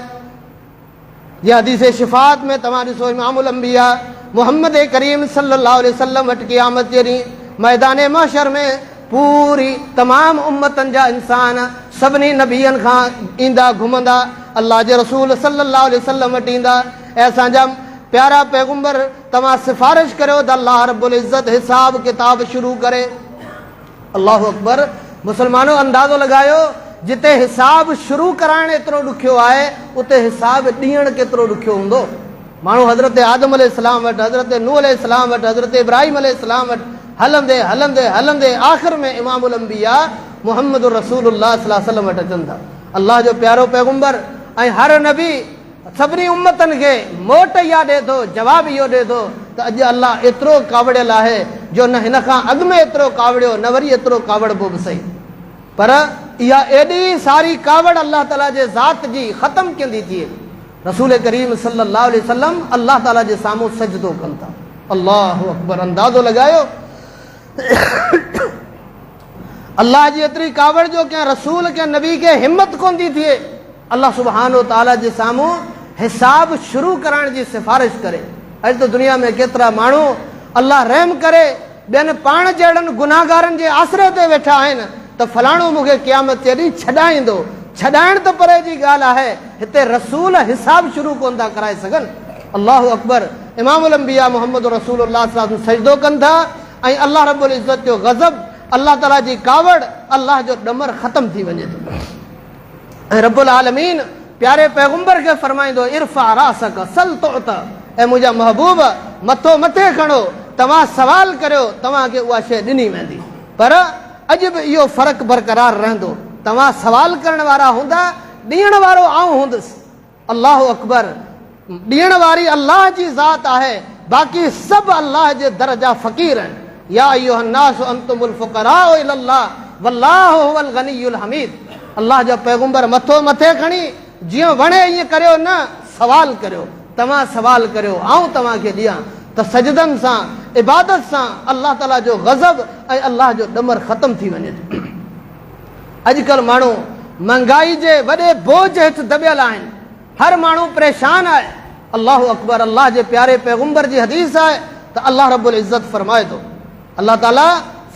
جيئن حديث شفاعت ۾ توهان ڏسو امام الانبياء محمد ڪريم صلي الله عليه وسلم وٽ قيامت جي ڏينهن ميدان محشر ۾ پوري تمام امتن جا انسان سڀني نبين کان ايندا گهمندا الله جي رسول صلي الله عليه وسلم وٽ ايندا اي اسان جا پيارا پيغمبر توهان سفارش ڪريو ته الله رب العزت حساب ڪتاب شروع ڪري. الله اڪبر مسلمانو اندازو لڳايو جتي حساب شروع ڪرائڻ ايترو ڏکيو آهي اتي حساب ڏيڻ ڪيترو ڏکيو هوندو. ماڻهو حضرت آدم عليه السلام وٽ، حضرت نوح عليه السلام وٽ، حضرت ابراهيم عليه السلام وٽ هلندي هلندي هلندي آخر ۾ امام الانبياء محمد رسول الله صلي الله عليه وسلم وٽ اچن ٿا. الله جو پيارو پيغمبر ۽ هر نبي سڀني امتن کي موٽ اها ڏئي ٿو، جواب اهو ڏئي ٿو ته اڄ الله ايترو ڪاوڙيل آهي جو نه هن کان اڳ ۾ ايترو ڪاوڙيو نه وري ايترو ڪاوڙبو به سهي. پر اها ايڏي ساري ڪاوڙ الله تعاليٰ جي ذات جي ختم ڪيئن ٿي ٿئي؟ رسول ڪريم صلي الله عليه وسلم الله تعاليٰ جي سامهون سجدو ڪن ٿا. الله اڪبر اندازو لڳايو الله جي ايتري ڪاوڙ جو ڪنهن رسول ڪنهن نبي کي همت ڪونه ٿي ٿئي الله سبحانه وتعاليٰ جي سامهون حساب شروع ڪرائڻ جي سفارش ڪري. اڄ ته دنيا ۾ ڪيترا ماڻهو الله رحم ڪري ٻين پاڻ جهڙن گناهگارن جي آسري تي ويٺا آهن ته فلاڻو مون کي قيامت جي ڏينهن ڇڏائيندو. ڇڏائڻ ته پري جي ڳالهه آهي، هتي رسول حساب شروع ڪونه ٿا ڪرائي سگهن. الله اڪبر! امام الانبياء محمد رسول الله صلي الله عليه وسلم سجدو ڪن ٿا ۽ الله رب العزت جو غضب، الله تعاليٰ جي ڪاوڙ، الله جو ڏمر ختم ٿي وڃي ٿو. ۽ رب العالمين پياري پيغمبر کي فرمائيندو ارفع راسک سل تعط اي منهنجا محبوب مٿو مٿي کڻو توهان سوال ڪريو توهان کي اها شيء ڏني ويندي پر اڄ به اهو فرق برقرار رهندو توهان سوال ڪرڻ وارا هوندا ڏيڻ وارو آئون هوندس. الله اڪبر ڏيڻ واري الله جي ذات آهي باقي سڀ الله جي در جا فقير آهن يا ايها الناس انتم الفقراء الي الله والله هو الغني الحميد الله جا پيغمبر مٿو مٿي کڻي جيئن وڻي ائين ڪريو نه سوال ڪريو توهان سوال ڪريو آئون توهان کي ڏيان ته سجدن سان عبادت سان الله تعالي جو غضب ۽ الله جو ڏمر ختم ٿي وڃي ٿو. اڄڪلهه ماڻهو مهنگائي جي وڏي بوجهه هيٺ دٻيل آهن، هر ماڻهو پريشان آهي. الله اڪبر الله جي پياري پيغمبر جي حديث آهي ته الله رب العزت فرمائي ٿو، الله تعالي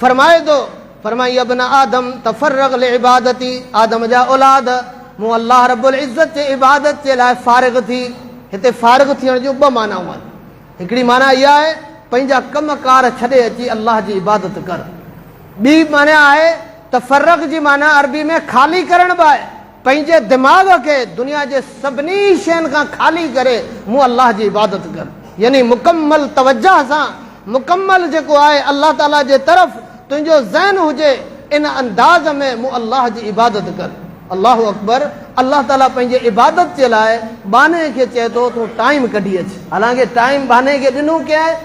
فرمائي ٿو، فرمائي ابن آدم تفرغ لعبادتي، آدم جا اولاد مون الله رب العزت جي عبادت جي لاء فارغ ٿي. هتي فارغ ٿيڻ جون ٻه معنائون آهن. هڪڙي معنيٰ اها آهي پنهنجا ڪم ڪار ڇڏي اچي الله جي عبادت ڪر. ٻي معنيٰ آهي تفرغ جي معنيٰ عربي ۾ خالي ڪرڻ به آهي. پنهنجي دماغ کي دنيا جي سڀني شين کان خالي ڪري مون الله جي عبادت ڪر. يعني مڪمل توجه سان مڪمل جيڪو آهي الله تعاليٰ جي طرف تنهنجو ذهن هجي ان انداز ۾ مون الله جي عبادت ڪر. الله اڪبر الله تعاليٰ پنهنجي عبادت جي لاء ٻانهي کي چئي ٿو تون ٽائيم ڪڍي اچ. حالانڪه ٽائيم ٻانهي کي ڏنو ڪنهن آهي؟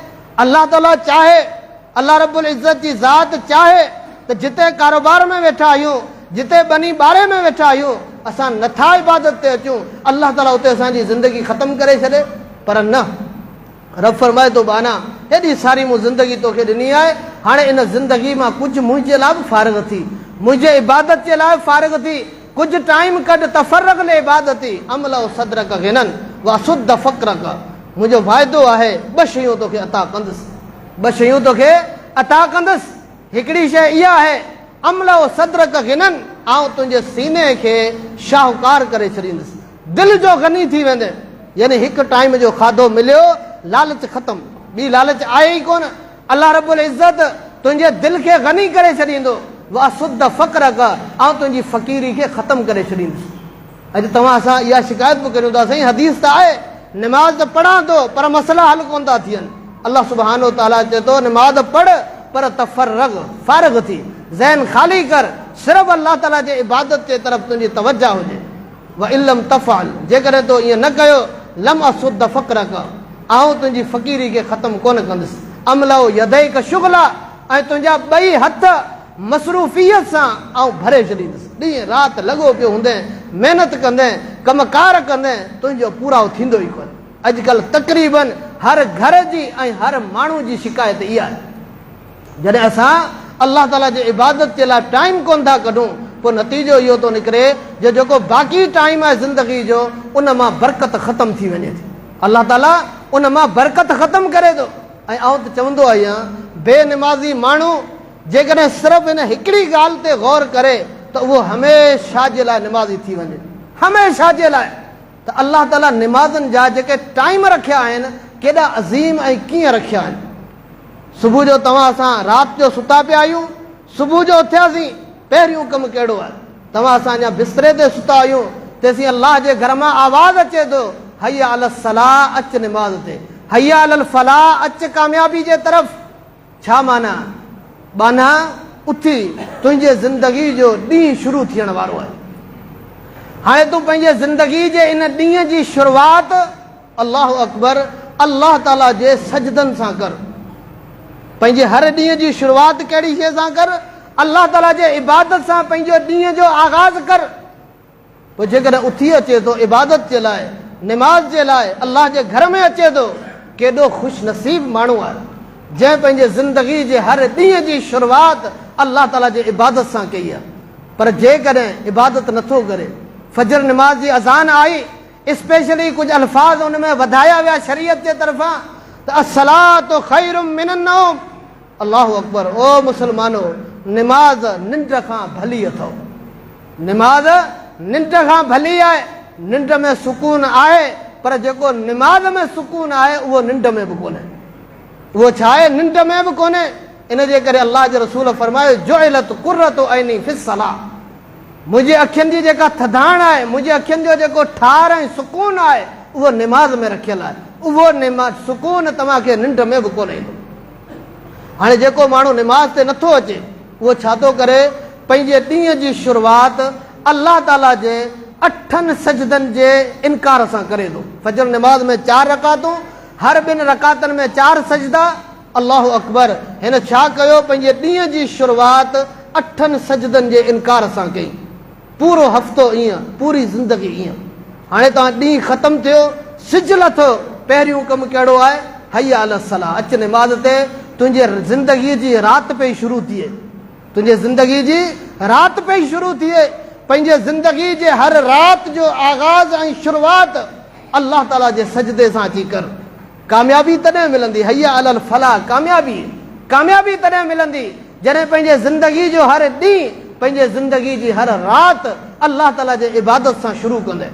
الله تعاليٰ چاهي، الله رب العزت جي ذات چاهي ته جتي ڪاروبار ۾ ويٺا آهيون، جتي ٻني ٻاري ۾ ويٺا آهيون، اسان نٿا عبادت تي اچون، الله تعاليٰ اتي اسان جي زندگي ختم ڪري ڇڏي، پر نه، رب فرمائي ٿو، ٻانها! هيڏي ساري مون زندگي توکي ڏني آهي، هاڻي ان زندگي مان ڪجهه منهنجي لاء به فارغ ٿي، منهنجي عبادت جي لاء به فارغ ٿي، ڪجهه ٽائيم ڪڍ، تفرغ لعبادتي، املأ صدرک غنًا واسد فقرک، منهنجو واعدو آهي ٻه شيون توکي عطا ڪندس، ٻه شيون توکي عطا ڪندس، هڪڙي شيء اها آهي، املأ صدرک غنًا، آئون تنهنجي سيني کي شاهوڪار ڪري ڇڏيندس، دل جو غني ٿي ويندين، يعني هڪ ٽائيم جو کاڌو مليو، لالچ ختم، ٻي لالچ آهي ئي ڪونه، الله رب العزت تنهنجي دل کي غني ڪري ڇڏيندو، واسد فقرک، آئون تنهنجي فقيري کي ختم ڪري ڇڏيندس. اڄ توهان اسان اها شڪايت به ڪريون ٿا سائين حديث ته آهي نماز ته پڙهان ٿو پر مسئلا حل ڪونه ٿا ٿين. الله سبحانه وتعاليٰ چئي ٿو نماز پڙهه پر تفرغ، فارغ ٿي، ذهن خالي ڪر، صرف الله تعاليٰ جي عبادت جي طرف تنهنجي توجه هجي. وان لم تفعل، جيڪڏهن تو ائين نه ڪيو، لم اسد فقرک، آئون تنهنجي فقيري کي ختم ڪونه ڪندس، املأ يديک شغلا، ۽ تنهنجا ٻئي هٿ مصروفيت سان آئون ڀري ڇڏيندس، ڏينهن رات لڳو پيو هوندين، محنت ڪندين، ڪم ڪار ڪندين، تنهنجو پورائو ٿيندو ئي ڪونه. اڄڪلهه تقريباً هر گهر جي ۽ هر ماڻهو جي شڪايت اها آهي. جڏهن اسان الله تعاليٰ جي عبادت جي لاء ٽائيم ڪونه ٿا ڪڍون، پوء نتيجو اهو ٿو نڪري جو جيڪو باقي ٽائيم آهي زندگي جو ان مان برڪت ختم ٿي وڃي ٿي. الله تعاليٰ ان مان برڪت ختم ڪري ٿو ۽ آئون ته چوندو آهيان بي نمازي ماڻهو جيڪڏهن صرف هن هڪڙي ڳالهه تي غور ڪري ته اهو هميشه جي لاء نمازي ٿي وڃي، هميشه جي لاء. ته الله تعاليٰ نمازن جا جيڪي ٽائيم رکيا آهن ڪيڏا عظيم ۽ ڪيئن رکيا آهن. صبح جو توهان اسان رات جو ستا پيا آهيون، صبح جو اٿياسين، پهريون ڪم ڪهڙو آهي؟ توهان اسان اڃا بستري تي ستا آهيون، تيسين الله جي گهر مان آواز اچي ٿو، حي علي الصلاة اچ نماز تي، حي علي الفلاح اچ ڪاميابي جي طرف. ڇا معنيٰ؟ ٻانها اٿي تنهنجي زندگي جو ڏينهن شروع ٿيڻ وارو آهي. هاڻي تون پنهنجي زندگي جي ان ڏينهن جي شروعات الله اڪبر الله تعاليٰ جي سجدن سان ڪر. پنهنجي هر ڏينهن جي شروعات ڪهڙي شيء سان ڪر؟ الله تعاليٰ جي عبادت سان پنهنجو ڏينهن جو آغاز ڪر. پوء جيڪڏهن اٿي اچي ٿو عبادت جي لاء، نماز جي لاء الله جي گهر ۾ اچي ٿو، ڪيڏو خوش نصيب ماڻهو آهي، جنهن پنهنجي زندگي جي هر ڏينهن جي شروعات الله تعاليٰ جي عبادت سان ڪئي آهي. پر جيڪڏهن عبادت نٿو ڪري، فجر نماز جي اذان آئي، اسپيشلي ڪجهه الفاظ ان ۾ وڌايا ويا شريعت جي طرفان ته الصلوة خير من النوم، الله اڪبر، او مسلمانو! نماز ننڊ کان ڀلي اٿئو. نماز ننڊ کان ڀلي آهي، ننڊ ۾ سڪون آهي پر جيڪو نماز ۾ سڪون آهي اهو ننڊ ۾ به ڪونهي. اهو ڇا آهي؟ ننڊ ۾ به ڪونهي. ان جي ڪري الله جي رسول فرمايو جعلت قرة عيني في الصلاة منهنجي اکين جي جيڪا ٿڌاڻ آهي، منهنجي اکين جو جيڪو ٺار ۽ سڪون آهي اهو نماز ۾ رکيل آهي. اهو سڪون توهان کي ننڊ ۾ به ڪونه ايندو. هاڻي جيڪو ماڻهو نماز تي نٿو اچي اهو ڇا ٿو ڪري؟ پنهنجي ڏينهن جي شروعات الله تعاليٰ جي اٺن سجدن جي انڪار سان ڪري ٿو. فجر نماز ۾ چار رڪعتون، هر ٻن رڪعتن ۾ چار سجدا، الله اڪبر! هن ڇا ڪيو؟ پنهنجي ڏينهن جي شروعات اٺن سجدن جي انڪار سان ڪئي. پورو هفتو ائين، پوري زندگي ائين. هاڻي توهان ڏينهن ختم ٿيو، سج لٿو، پهريون ڪم ڪهڙو آهي؟ حي علي الصلاة، اچ نماز تي، تنهنجي زندگيء جي رات پئي شروع ٿئي. تنهنجي زندگيء جي رات پئي شروع ٿئي. پنهنجي زندگيء جي هر رات جو آغاز ۽ شروعات الله تعاليٰ جي سجدي سان اچي ڪر. ڪاميابي تڏهن ملندي، حي علي الفلاح، ڪاميابي، ڪاميابي تڏهن ملندي جڏهن پنهنجي زندگي جو هر ڏينهن، پنهنجي زندگي جي هر رات الله تعاليٰ جي عبادت سان شروع ڪندين.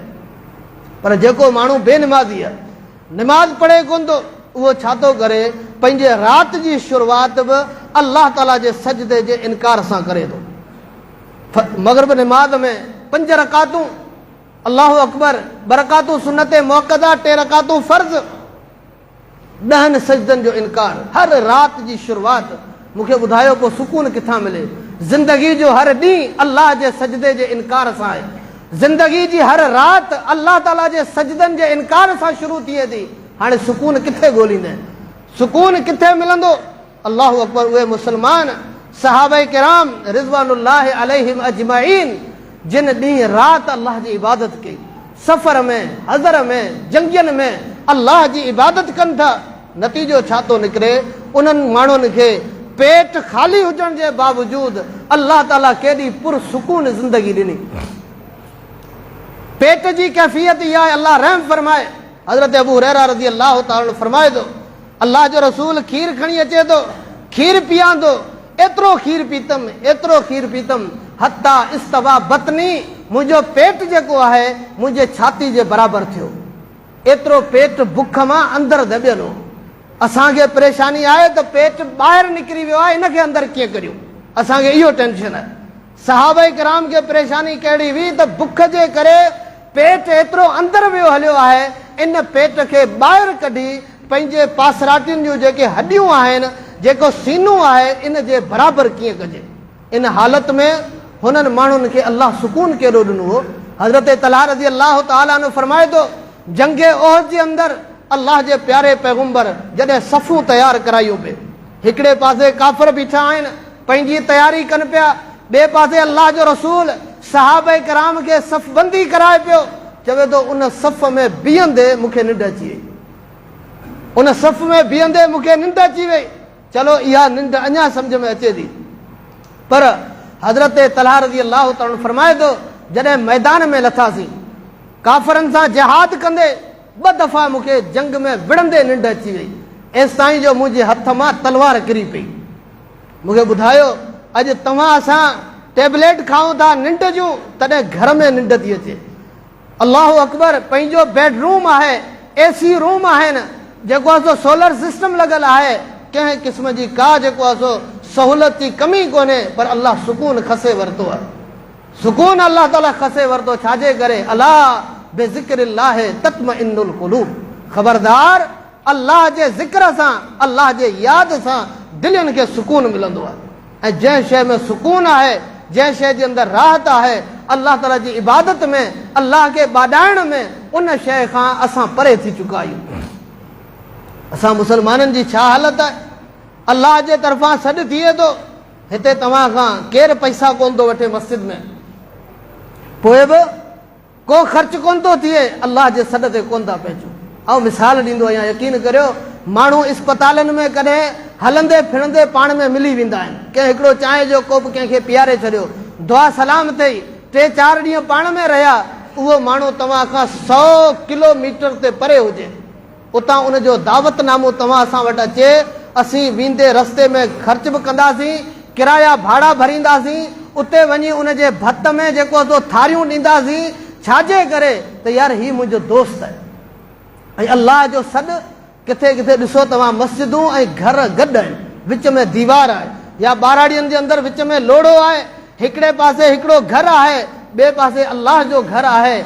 پر جيڪو ماڻهو بي نمازي آهي، نماز پڙهي ڪونه ٿو، اهو ڇا ٿو ڪري؟ پنهنجي رات جي شروعات به الله تعاليٰ جي سجدي جي انڪار سان ڪري ٿو. مغرب نماز ۾ پنج رڪعتون، الله اڪبر، ٻه رڪعتون سنت مؤڪده، ٽي رڪعتون فرض، ڏهن سجدن جو انڪار، هر رات جي شروعات، مون کي ٻڌايو پوء سڪون ڪٿان ملي؟ زندگي جو هر ڏينهن الله جي سجدي جي انڪار سان آهي. زندگي جي هر رات الله تعاليٰ جي سجدن جي انڪار سان شروع ٿئي ٿي. هاڻي سڪون ڪٿي ڳوليندين؟ سڪون ڪٿي ملندو؟ الله اڪبر اهي مسلمان صحابه ڪرام رضوان الله عليهم اجمعين جن ڏينهن رات الله جي عبادت ڪئي سفر ۾ حضر ۾ جنگين ۾ الله جي عبادت ڪن ٿا نتيجو ڇا ٿو نڪري انهن ماڻهن کي پيٽ خالي هجڻ جي باوجود الله تعالي ڪيڏي پر سڪون زندگي ڏني پيٽ جي ڪيفيت اها آهي الله رحم فرمائي حضرت ابو هريره رضي الله تعالٰي عنه فرمائي ٿو الله جو رسول کير کڻي اچي ٿو، کير پيان ٿو، ايترو کير پيتم، ايترو کير پيتم، حتيٰ استويٰ بطني، منهنجو پيٽ جيڪو آهي، منهنجي ڇاتي جي برابر ٿيو. ايترو پيٽ بک مان اندر دٻيل هو. اسان کي پريشاني آهي ته پيٽ ٻاهر نڪري ويو آهي، ان کي اندر ڪيئن ڪريون؟ اسان کي اهو ٽينشن آهي. صحابه ڪرام کي پريشاني ڪهڙي هئي ته بک جي ڪري پيٽ ايترو اندر ويو هليو آهي، ان پيٽ کي ٻاهر ڪڍي پنهنجي پاسراٽين جون جيڪي هڏيون آهن، جيڪو سينو آهي، ان جي برابر ڪيئن ڪجي؟ ان حالت ۾ هنن ماڻهن کي الله سڪون ڪيڏو ڏنو هو. حضرت طلحه رضي الله تعالٰي عنه فرمائي ٿو، جنگ احد جي اندر الله جي پياري پيغمبر جڏهن صفون تيار ڪرايون پئي، هڪڙي پاسي ڪافر بيٺا آهن، پنهنجي تياري ڪن پيا، ٻئي پاسي الله جو رسول صحابه ڪرام کي صف بندي ڪرائي پيو، چوي ٿو ان صف ۾ بيهندي مون کي ننڊ اچي وئي، ان صف ۾ بيهندي مون کي ننڊ اچي وئي، چلو اها ننڊ اڃا سمجهه ۾ اچي ٿي. پر حضرت طلحه رضي الله تعالٰي عنه فرمائي ٿو، جڏهن ميدان ۾ لٿاسين، ڪافرن سان جهاد ڪندي ٻه دفعا مون کي جنگ ۾ وڙهندي ننڊ اچي وئي، ايستائين جو منهنجي هٿ مان تلوار ڪري پئي. مون کي ٻڌايو، اڄ توهان اسان ٽيبليٽ کائون ٿا ننڊ جون، تڏهن گهر ۾ ننڊ ٿي اچي. الله اڪبر پنهنجو بيڊ روم آهي اي سي روم آهن جيڪو آهي سو سولر سسٽم لڳل آهي ڪنهن قسم جي ڪا جيڪو آهي سو سهولت جي ڪمي ڪونهي پر الله سڪون کسي ورتو آهي سڪون الله تعالي کسي ورتو ڇاجي ڪري الا بذڪر الله تطمئن القلوب خبردار الله جي ذڪر سان، الله جي ياد سان دلين کي سڪون ملندو آهي ۽ جنهن شيء ۾ سڪون آهي، جنهن شيء جي اندر راحت آهي، الله تعاليٰ جي عبادت ۾، الله کي ٻاڏائڻ ۾، ان شيء کان اسان پري ٿي چڪا آهيون. اسان مسلمانن جي ڇا حالت آهي؟ الله جي طرفان سڏ ٿئي ٿو، هتي توهان کان ڪير پئسا ڪونه ٿو وٺي مسجد ۾، پوء به ڪو خرچ ڪونه ٿو ٿئي، الله جي سڏ تي ڪونه ٿا پهچون. آئون مثال ڏيندو آهيان، يقين ڪريو ماڻهو اسپتالن ۾ ڪڏهن هلندي ڦرندي پاڻ ۾ ملي ويندا آهن. ڪنهن هڪڙو چانهه جو ڪوپ ڪنهن کي پياري ڇڏيو، دعا سلام ٿئي، ٽي چار ڏينهن پاڻ ۾ رهيا، اهو ماڻهو توهان کان سئو ڪلو ميٽر تي پري هجي، اتان ان جو دعوت نامو توهان اسان وٽ اچي، اسين ويندي رستي ۾ خرچ به ڪنداسين، ڪرايا ڀاڙا ڀرينداسين، اتي وڃي ان جي ڀت ۾ جيڪو سو ٿاريون ڏينداسين، ڇاجي ڪري ته يار هي منهنجو دوست آهي ۽ الله جو سڏ ڪٿي ڪٿي ڏسو توهان مسجدون ۽ گهر گڏ آهن، وچ ۾ ديوار آهي يا ٻهراڙين جي اندر وچ ۾ لوڙهو آهي، هڪڙي پاسي هڪڙو گهر آهي، ٻئي پاسي الله جو گهر آهي،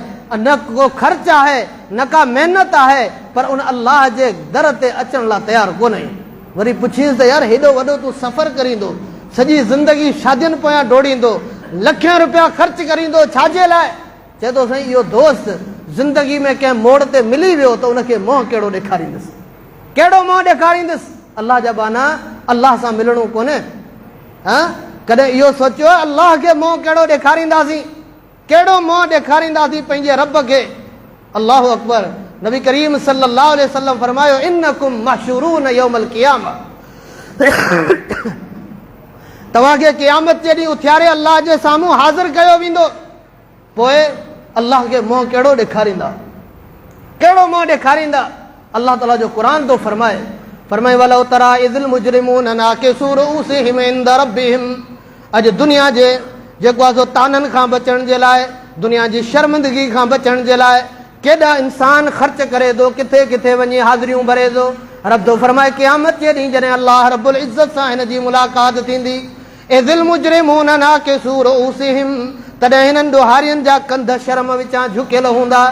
نه ڪو خرچ آهي، نه ڪا محنت آهي، پر ان الله جي در تي اچڻ لاء تيار ڪونه آهيون. وري پڇينس ته يار هيڏو وڏو تون سفر ڪريندو، سڄي زندگي شادين پويان ڊوڙيندو، لکين روپيا خرچ ڪريندو، ڇا جي لاء؟ چئي ٿو سائين اهو دوست زندگي ۾ ڪنهن موڙ تي ملي ويو ته ان کي منهن ڪهڙو ڏيکاريندس؟ ڪهڙو منهن ڏيکاريندس؟ الله جا ٻانها الله سان ملڻو ڪونهي. ها ڪڏهن اهو سوچيو آهي الله کي منهن ڪهڙو ڏيکارينداسين؟ ڪهڙو منهن ڏيکارينداسين پنهنجي رب کي؟ الله اڪبر نبي ڪريم صلي الله عليه وسلم فرمايو انڪم محشورون يوم القيامه توهان کي قيامت جي ڏينهن اٿياري الله جي سامهون حاضر ڪيو ويندو. پوء الله کي منهن ڪهڙو ڏيکاريندا؟ ڪهڙو منهن ڏيکاريندا؟ الله تعاليٰ جو قرآن ٿو فرمائي، فرمائي ولو تريٰ اذ المجرمون ناڪسو رؤوسهم عند ربهم اڄ دنيا جي جيڪو آهي سو طعنن کان بچڻ جي لاء دنيا جي شرمندگي کان بچڻ جي لاء ڪيڏا انسان خرچ ڪري ٿو ڪٿي ڪٿي وڃي حاضريون ڀري ٿو رب ٿو فرمائي قيامت جي ڏينهن جڏهن الله رب العزت سان هن جي ملاقات ٿيندي اذ المجرمون ناڪسو رؤوسهم تڏهن هنن ڏوهارين جا ڪنڌ شرم وچان جهڪيل هوندا،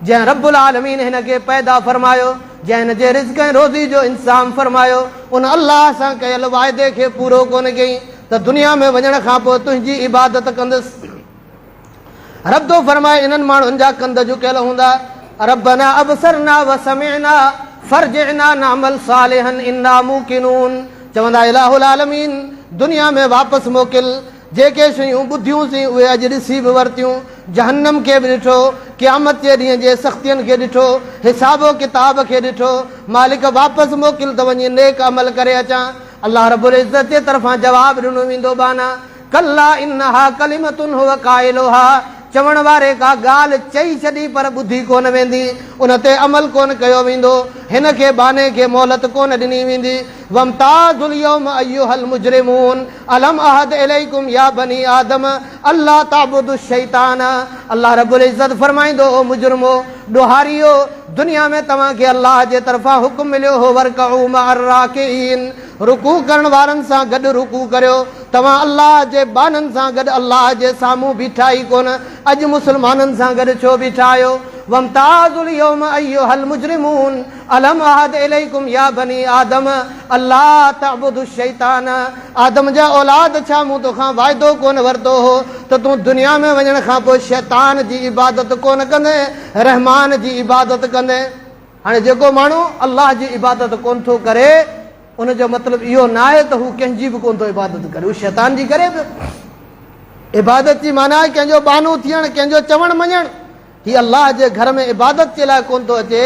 جنهن رب العالمين هن کي پيدا فرمايو، جنهن هن جي رزق ۽ روزي جو انتظام فرمايو، ان الله سان ڪيل واعدي کي پورو ڪونه ڪيائين ته دنيا ۾ وڃڻ کان پوء تنهنجي عبادت ڪندس. رب ٿو فرمائي انهن ماڻهن جا ڪنڌ جهڪيل هوندا، ربنا ابصرنا وسمعنا فرجعنا نعمل صالحا انا موقنون چوندا اله العالمين دنيا ۾ واپس موڪل جيڪي شيون ٻڌيون سين اهي اڄ ڏسي به ورتيون جهنم کي به ڏٺو قيامت جي ڏينهن جي سختين کي ڏٺو حساب و ڪتاب کي ڏٺو مالڪ واپس موڪل ته وڃي نيڪ عمل ڪري اچان الله رب العزت جي طرفان جواب ڏنو ويندو ٻانها ڪلا انها ڪلمة هو قائلها چوڻ واري ڪا ڳالهه چئي ڇڏي پر ٻڌي ڪونه ويندي، ان تي عمل ڪونه ڪيو ويندو، هن کي ٻانهي کي مهلت ڪونه ڏني ويندي. وامتازوا اليوم ايها المجرمون الم اعهد اليڪم يا بني آدم الا تعبدوا الشيطان الله رب العزت فرمائيندو او مجرمو، ڏوهاريو، دنيا ۾ توهان کي الله جي طرفان حڪم مليو هو وارڪعوا مع الراڪعين رڪوع ڪرڻ وارن سان گڏ رڪوع ڪريو، توهان الله جي ٻانهن سان گڏ الله جي سامهون بيٺا ئي ڪونه، اڄ مسلمانن سان گڏ ڇو بيٺا آهيو؟ وامتازوا اليوم ايها المجرمون الم اعهد اليڪم يا بني آدم الا تعبدوا الشيطان آدم جا اولاد ڇا مون توکان وعدو ڪونه ورتو هو ته تون دنيا ۾ وڃڻ کان پوء شيطان جي عبادت ڪونه ڪندين رحمان جي عبادت ڪندين؟ هاڻي جيڪو ماڻهو الله جي عبادت ڪونه ٿو ڪري ان جو مطلب اهو ناهي ته هو ڪنهن جي به ڪونه ٿو عبادت ڪري، هو شيطان جي ڪري پيو. عبادت جي معنيٰ آهي ڪنهن جو ٻانهو ٿيڻ، ڪنهن جو چوڻ مڃڻ. هي الله جي گهر ۾ عبادت جي لاء ڪونه ٿو اچي،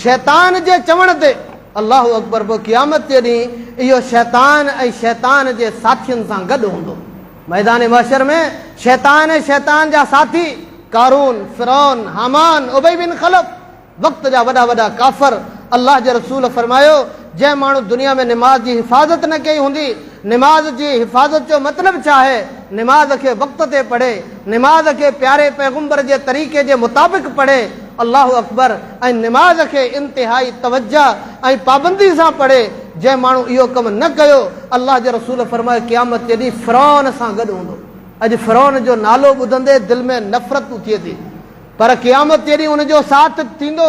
شيطان جي چوڻ تي. الله اڪبر پوء قيامت جي ڏينهن اهو شيطان ۽ شيطان جي ساٿين سان گڏ هوندو. ميدان محشر ۾ شيطان ۽ شيطان جا ساٿي، قارون، فرعون، هامان، ابي بن خلف، وقت جا وڏا وڏا ڪافر، الله جي رسول فرمايو، جنهن ماڻهو دنيا ۾ نماز جي حفاظت نه ڪئي هوندي، نماز جي حفاظت جو مطلب ڇا آهي؟ نماز کي وقت تي پڙهي، نماز کي پياري پيغمبر جي طريقي جي مطابق پڙهي، الله اڪبر، ۽ نماز کي انتهائي توجه ۽ پابندي سان پڙهي، جنهن ماڻهو اهو ڪم نه ڪيو، الله جي رسول فرمايو قيامت جي ڏينهن فرعون سان گڏ هوندو. اڄ فرعون جو نالو ٻڌندي دل ۾ نفرت اٿئي ٿي، پر قيامت جي ڏينهن ان جو ساٿ ٿيندو.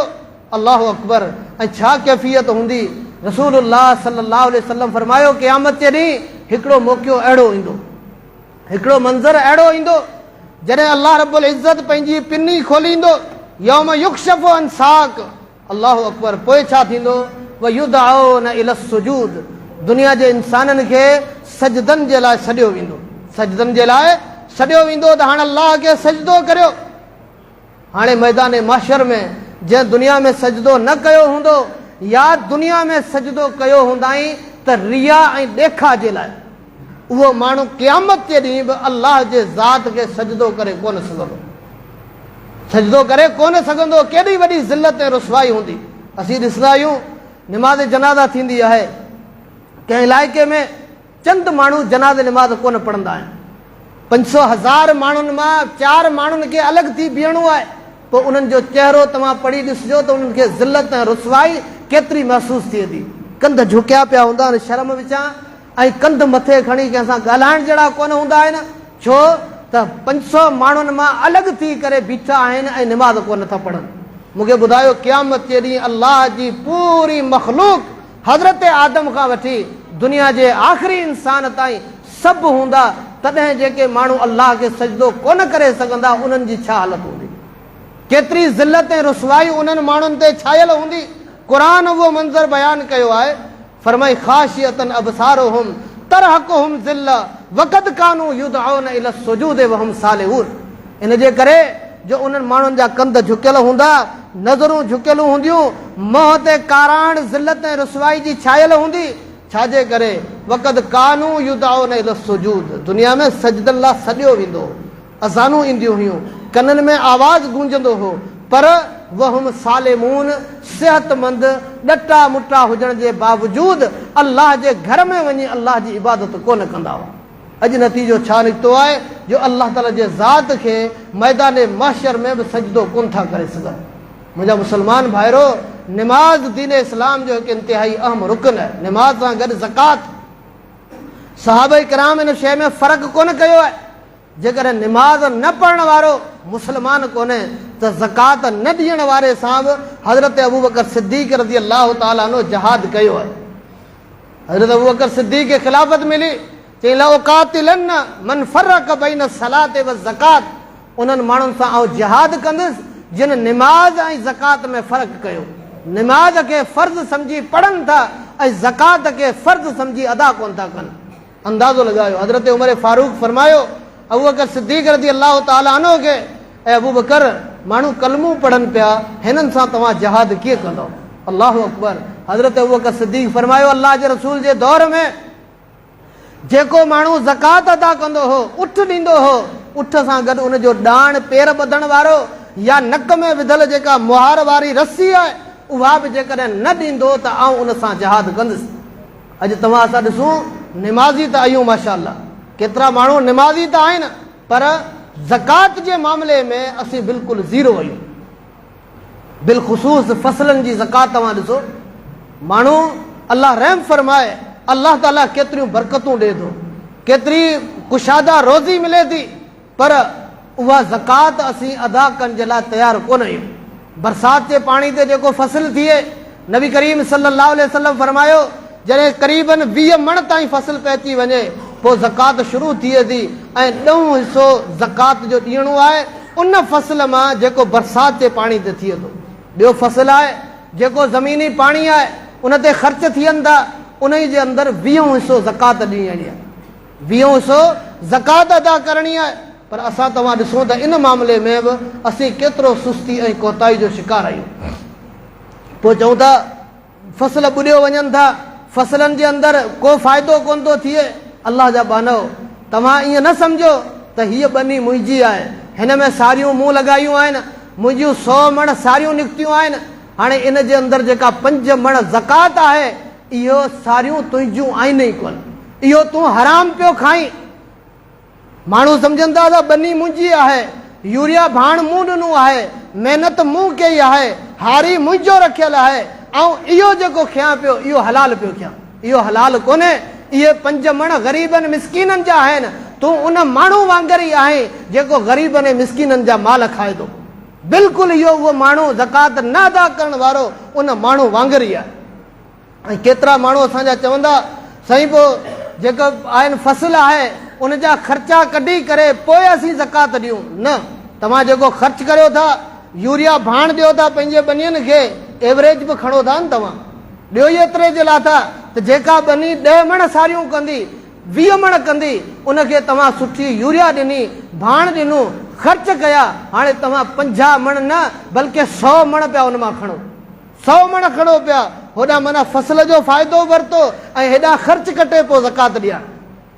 الله اڪبر! ۽ ڇا ڪيفيت هوندي. رسول الله صلي الله عليه وسلم فرمايو قيامت جي ڏينهن هڪڙو موقعو اهڙو ايندو، هڪڙو منظر اهڙو ايندو جڏهن الله رب العزت پنهنجي پني کوليندو، يوم يڪشف عن ساق، الله اڪبر، پوء ڇا ٿيندو، ويدعون الي السجود، دنيا جي انسانن کي سجدن جي لاء سڏيو ويندو، سجدن جي لاء سڏيو ويندو ته هاڻ الله کي سجدو ڪريو. هاڻي ميدان محشر ۾ جنهن دنيا ۾ سجدو نه ڪيو هوندو يا دنيا ۾ سجدو ڪيو هوندائين ته رياء ۽ ڏيکاء جي لاء، اهو ماڻهو قيامت جي ڏينهن به الله جي ذات کي سجدو ڪري ڪونه سگهندو. سجدو ڪري ڪونه سگهندو. ڪيڏي وڏي ذلت ۽ رسوائي هوندي. اسين ڏسندا آهيون نماز جنازه ٿيندي آهي، ڪنهن علائقي ۾ چند ماڻهو جنازي نماز ڪونه پڙهندا آهن. 500 هزار ماڻهن مان چار ماڻهن کي الڳ ٿي بيهڻو آهي، پوء انهن جو چهرو توهان پڙهي ڏسجو ته انهن کي ذلت ۽ رسوائي ڪيتري محسوس ٿئي ٿي. ڪنڌ جهڪيا پيا هوندا آهن شرم وچان ۽ ڪنڌ مٿي کڻي ڪنهن سان ڳالهائڻ جهڙا ڪونه هوندا آهن، ڇو ته 500 ماڻهن مان الڳ ٿي ڪري بيٺا آهن ۽ نماز ڪونه ٿا پڙهن. مون کي ٻڌايو قيامت جي ڏينهن الله جي پوري مخلوق حضرت آدم کان وٺي دنيا جي آخري انسان تائين سڀ هوندا، تڏهن جيڪي ماڻهو الله کي سجدو ڪونه ڪري سگهندا انهن جي ڇا حالت هوندي؟ ڪيتري ذلت ۽ رسوائي انهن ماڻهن تي ڇانيل هوندي؟ قرآن اهو منظر بيان ڪيو آهي، فرمائي خاشعة ابصارهم ترهقهم ذلة وقد ڪانوا يدعون الي السجود وهم سالمون ان جي ڪري جو انهن ماڻهن جا ڪنڌ جهڪيل هوندا، نظرون جهڪيل هونديون، منهن تي ڪاراڻ ذلت ۽ رسوائي جي ڇانيل هوندي، ڇا جي ڪري؟ وقد ڪانوا يدعون الي السجود دنيا ۾ سجدن لا سڏيو ويندو هو، اذانون اينديون هيون، ڪنن ۾ آواز گونجندو هو، پر وهم سالمون صحتمند ڏٽا مٽا هجڻ جي باوجود الله جي گهر ۾ وڃي الله جي عبادت ڪونه ڪندا هئا. اڄ نتيجو ڇا نڪتو آهي جو الله تعاليٰ جي ذات کي ميدان محشر ۾ به سجدو ڪونه ٿا ڪري سگهن. منهنجا مسلمان ڀائرو! نماز دين اسلام جو هڪ انتهائي اهم رڪن آهي. نماز سان گڏ زڪوات. صحابه ڪرام ان شيء ۾ فرق ڪونه ڪيو آهي. جيڪڏهن نماز نه پڙهڻ وارو مسلمان ڪونهي ته زڪوات نه ڏيڻ واري سان به حضرت ابوبڪر صديق رضي الله تعالٰي عنه جهاد ڪيو آهي. حضرت ابوبڪر صديق کي خلافت ملي، چيائين لأقاتلن من فرق بين الصلاة والزڪوة انهن ماڻهن سان آئون جهاد ڪندس جن نماز ۽ زڪوات ۾ فرق ڪيو. نماز کي فرض سمجهي پڙهن ٿا ۽ زڪوات کي فرض سمجهي ادا ڪونه ٿا ڪن. اندازو لڳايو حضرت عمر فاروق فرمايو ابوبڪر صديق رضي الله تعالٰي عنه کي اي ابوبڪر ماڻهو ڪلمو پڙهن پيا هنن سان توهان جهاد ڪيئن ڪندؤ؟ الله اڪبر حضرت ابوبڪر صديق فرمايو الله جي رسول جي دور ۾ جيڪو ماڻهو زڪوات ادا ڪندو هو اٺ ڏيندو هو اٺ سان گڏ ان جو ڏاڻ پير ٻڌڻ وارو يا نڪ ۾ وڌل جيڪا مهار واري رسي آهي اها به جيڪڏهن نه ڏيندو ته آئون ان سان جهاد ڪندس. اڄ توهان اسان ڏسون نمازي ته آهيون ماشاء الله ڪيترا ماڻهو نمازي ته آهن پر زڪوات جي معاملي ۾ اسين بلڪل زيرو آهيون. بالخصوص فصلن جي زڪوات توهان ڏسو ماڻهو الله رحم فرمائي الله تعالي ڪيتريون برڪتون ڏي ٿو ڪيتري ڪشاده روزي ملي ٿي پر اها زڪوات اسين ادا ڪرڻ جي لاء تيار ڪونه آهيون. برسات جي پاڻي تي جيڪو فصل ٿئي، نبي ڪريم صلي الله عليه وسلم فرمايو، جڏهن قريباً 20 مڻ تائين فصل پهچي وڃي، پوء زڪوات شروع ٿئي ٿي ۽ ڏهون حصو زڪوات جو ڏيڻو آهي ان فصل مان جيڪو برسات جي پاڻي تي ٿئي ٿو. ٻيو فصل آهي جيڪو زميني پاڻي آهي، ان تي خرچ ٿين ٿا، انهي جي اندر ويهون حصو زڪوات ڏيڻي آهي. ويهون حصو زڪوات ادا ڪرڻي آهي پر اسان توهان ڏسون ته ان معاملي ۾ به اسين ڪيترو سستي ۽ ڪوتاهي جو شڪار آهيون. پوء چئون ٿا فصل ٻڏيو وڃن ٿا، فصلن جي اندر ڪو فائدو ڪونه ٿو ٿئي. الله جا ٻانهو! توهان ائين نه سمجهو ته هيء ٻني منهنجي آهي، هن ۾ ساريون مون لڳايون آهن، منهنجيون سو مڻ ساريون نڪتيون آهن، هاڻي ان جي اندر جيڪا پنج مڻ زڪوات آهي، اهو ساريون تنهنجيون آهن ئي ڪونه، اهو تون حرام پيو کائين. ماڻهو سمجهن ٿا ته ٻني منهنجي آهي، يوريا ڀاڻ مون ڏنو آهي، محنت مون ڪئي آهي، هاري منهنجو رکيل آهي، آئون اهو جيڪو کيان پيو اهو حلال پيو کيان. اهو حلال ڪونهي، اهي پنج مڻ غريبن مسڪينن جا آهن، تون ان ماڻهو وانگر ئي آهين جيڪو غريبن ۽ مسڪينن جا مال کائي ٿو. بلڪل اهو اهو ماڻهو زڪوات نه ادا ڪرڻ وارو ان ماڻهو وانگر ئي آهي. ۽ ڪيترا ماڻهو اسان جا چوندا سائين پوء جيڪو آهن فصل آهي ان جا خرچا ڪڍي ڪري پوء اسين زڪوات ڏيون نه توهان جيڪو خرچ ڪريو ٿا يوريا ڀاڻ ڏيو ٿا پنهنجي ٻنين کي ايوريج به کڻو ٿا نه توهان ڏيو ئي ايتري جي لاء ٿا ته جيڪا ٻني ڏهه مڻ ساريون ڪندي 20 مڻ ڪندي ان کي توهان سٺي يوريا ڏني ڀاڻ ڏنو خرچ ڪيا هاڻي توهان 50 مڻ نه بلڪه 100 مڻ پيا ان مان کڻو. سئو مڻ کڻو پيا، هوڏانهن معنيٰ فصل جو فائدو ورتو ۽ هيڏانهن خرچ ڪٽي پوء زڪوات ڏيان.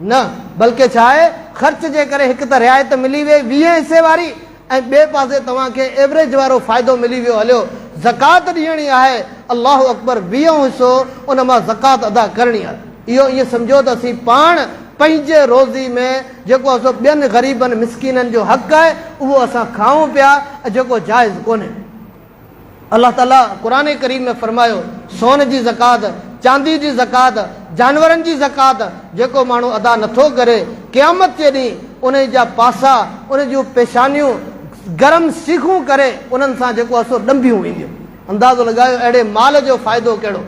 نه، بلڪه ڇا آهي، خرچ جي ڪري هڪ ته رعايت ملي ويئي ويهين حصي واري ۽ ٻئي پاسي توهان کي ايوريج وارو فائدو ملي ويو هليو زڪوات ڏيڻي آهي، الله اڪبر ويهون حصو ان مان زڪوات ادا ڪرڻي آهي. اهو ائين سمجهو ته اسين پاڻ پنهنجي روزي ۾ جيڪو اسان ٻين غريبن مسڪينن جو حق آهي اهو اسان کائون پيا جيڪو جائز ڪونهي. الله تعاليٰ قرآن ڪريم ۾ فرمايو، سون جي زڪوات، چاندي جي زڪوات، جانورن جي زڪوات جيڪو ماڻهو ادا نٿو ڪري، قيامت جي ڏينهن انهي جا پاسا، ان جون پيشانيون گرم سيخون ڪري انهن سان جيڪو آهي سو ڏنڀيون وينديون. اندازو لڳايو اهڙي مال جو فائدو ڪهڙو؟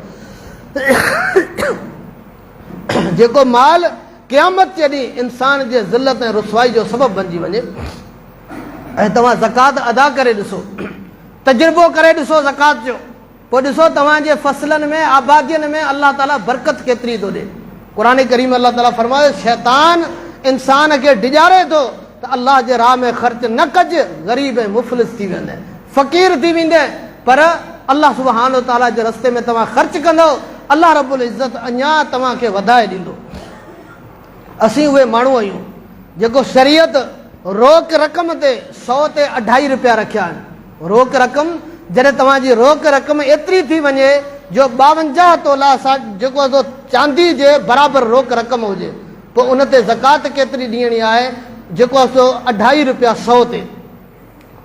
جيڪو مال قيامت جي ڏينهن انسان جي ذلت ۽ رسوائي جو سبب بنجي وڃي. ۽ توهان زڪوات ادا ڪري ڏسو، تجربو ڪري ڏسو زڪوات جو، پوء ڏسو توهان جي فصلن ۾ آبادين ۾ الله تعاليٰ برڪت ڪيتري ٿو ڏي. قرآن ڪريم ۾ الله تعاليٰ فرمايو شيطان انسان کي ڊيڄاري ٿو ته الله جي راهه ۾ خرچ نه ڪج، غريب ۽ مفلس ٿي ويندين، فقير ٿي ويندين، پر الله سبحانه وتعاليٰ جي رستي ۾ توهان خرچ ڪندؤ الله رب العزت اڃا توهان کي وڌائي ڏيندو. اسين اهي ماڻهو آهيون جيڪو شريعت روڪ رقم تي سئو تي اڍائي رپيا رکيا آهن. روڪ رقم جڏهن توهان جي روڪ رقم ايتري ٿي وڃي جو 52 تولا جيڪو آهي سو چاندي جي برابر روڪ رقم هجي پوء ان تي زڪوات ڪيتري ڏيڻي آهي جيڪو آهي سو اڍائي رپيا سئو تي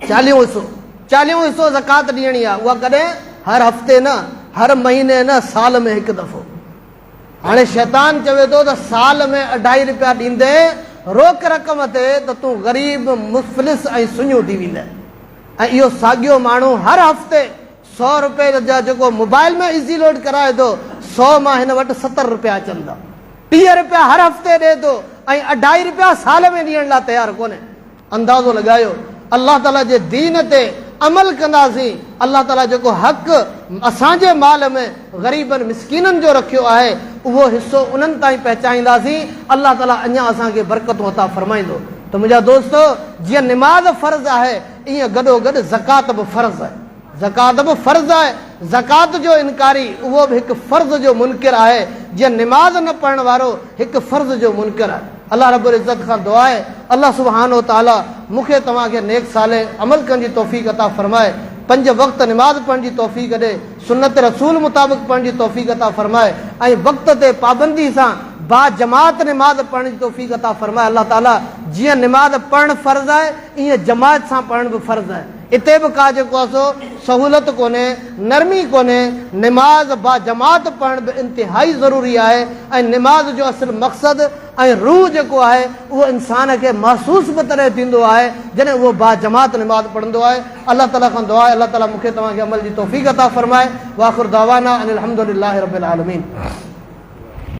چاليهون حصو چاليهون حصو زڪوات ڏيڻي آهي اها ڪڏهن هر هفتي نه هر مهيني نه سال ۾ هڪ دفعو. هاڻي شيطان چوي ٿو ته سال ۾ اڍائي رپيا ڏيندين روڪ رقم تي ته تون غريب، مفلس ۽ سڃو ٿي ويندين ۽ اهو ساڳيو ماڻهو هر هفتي سئو رپئي جا جيڪو موبائل ۾ ايزي لوڊ ڪرائي ٿو سئو مان هن وٽ 70 رپيا اچن ٿا. 30 رپيا هر هفتي ڏئي ٿو ۽ اڍائي رپيا سال ۾ ڏيڻ لاء تيار ڪونهي. اندازو لڳايو الله تعالي جي دين تي عمل ڪنداسين الله تعالي جيڪو حق اسان جي مال ۾ غريبن مسڪينن جو رکيو آهي اهو حصو انهن تائين پهچائينداسين الله تعالي اڃا اسان کي برڪتون عطا فرمائيندو ته منهنجا دوستو جيئن نماز فرض آهي ايئن گڏوگڏ زڪوات به فرض آهي. زڪوات به فرض آهي، زڪوات جو انڪاري اهو به هڪ فرض جو منڪر آهي، جيئن نماز نه پڙهڻ وارو هڪ فرض جو منڪر آهي. الله رب العزت کان دعا آهي الله سبحانه وتعالي مون کي توهان کي نيڪ صالح عمل ڪرڻ جي توفيق عطا فرمائي، پنج وقت نماز پڙهڻ جي توفيق ڏي، سنت رسول مطابق پڙهڻ جي توفيق عطا فرمائي ۽ وقت تي پابندي سان باجماعت نماز پڙهڻ جي توفيق عطا فرمائي. الله تعالي جيئن نماز پڙهڻ فرض آهي ايئن جماعت سان پڙهڻ به فرض آهي. اتي به ڪا جيڪو آهي سو سهولت ڪونهي، نرمي ڪونهي، نماز باجماعت پڙهڻ به انتهائي ضروري آهي ۽ نماز جو اصل مقصد ۽ روح جيڪو آهي اهو انسان کي محسوس به تڏهن ٿيندو آهي جڏهن اهو باجماعت نماز پڙهندو آهي. الله تعالي کان دعا آهي الله تعالي مون کي توهان کي عمل جي توفيق عطا فرمائي. واخر دعوانا ان الحمد لله رب العالمين.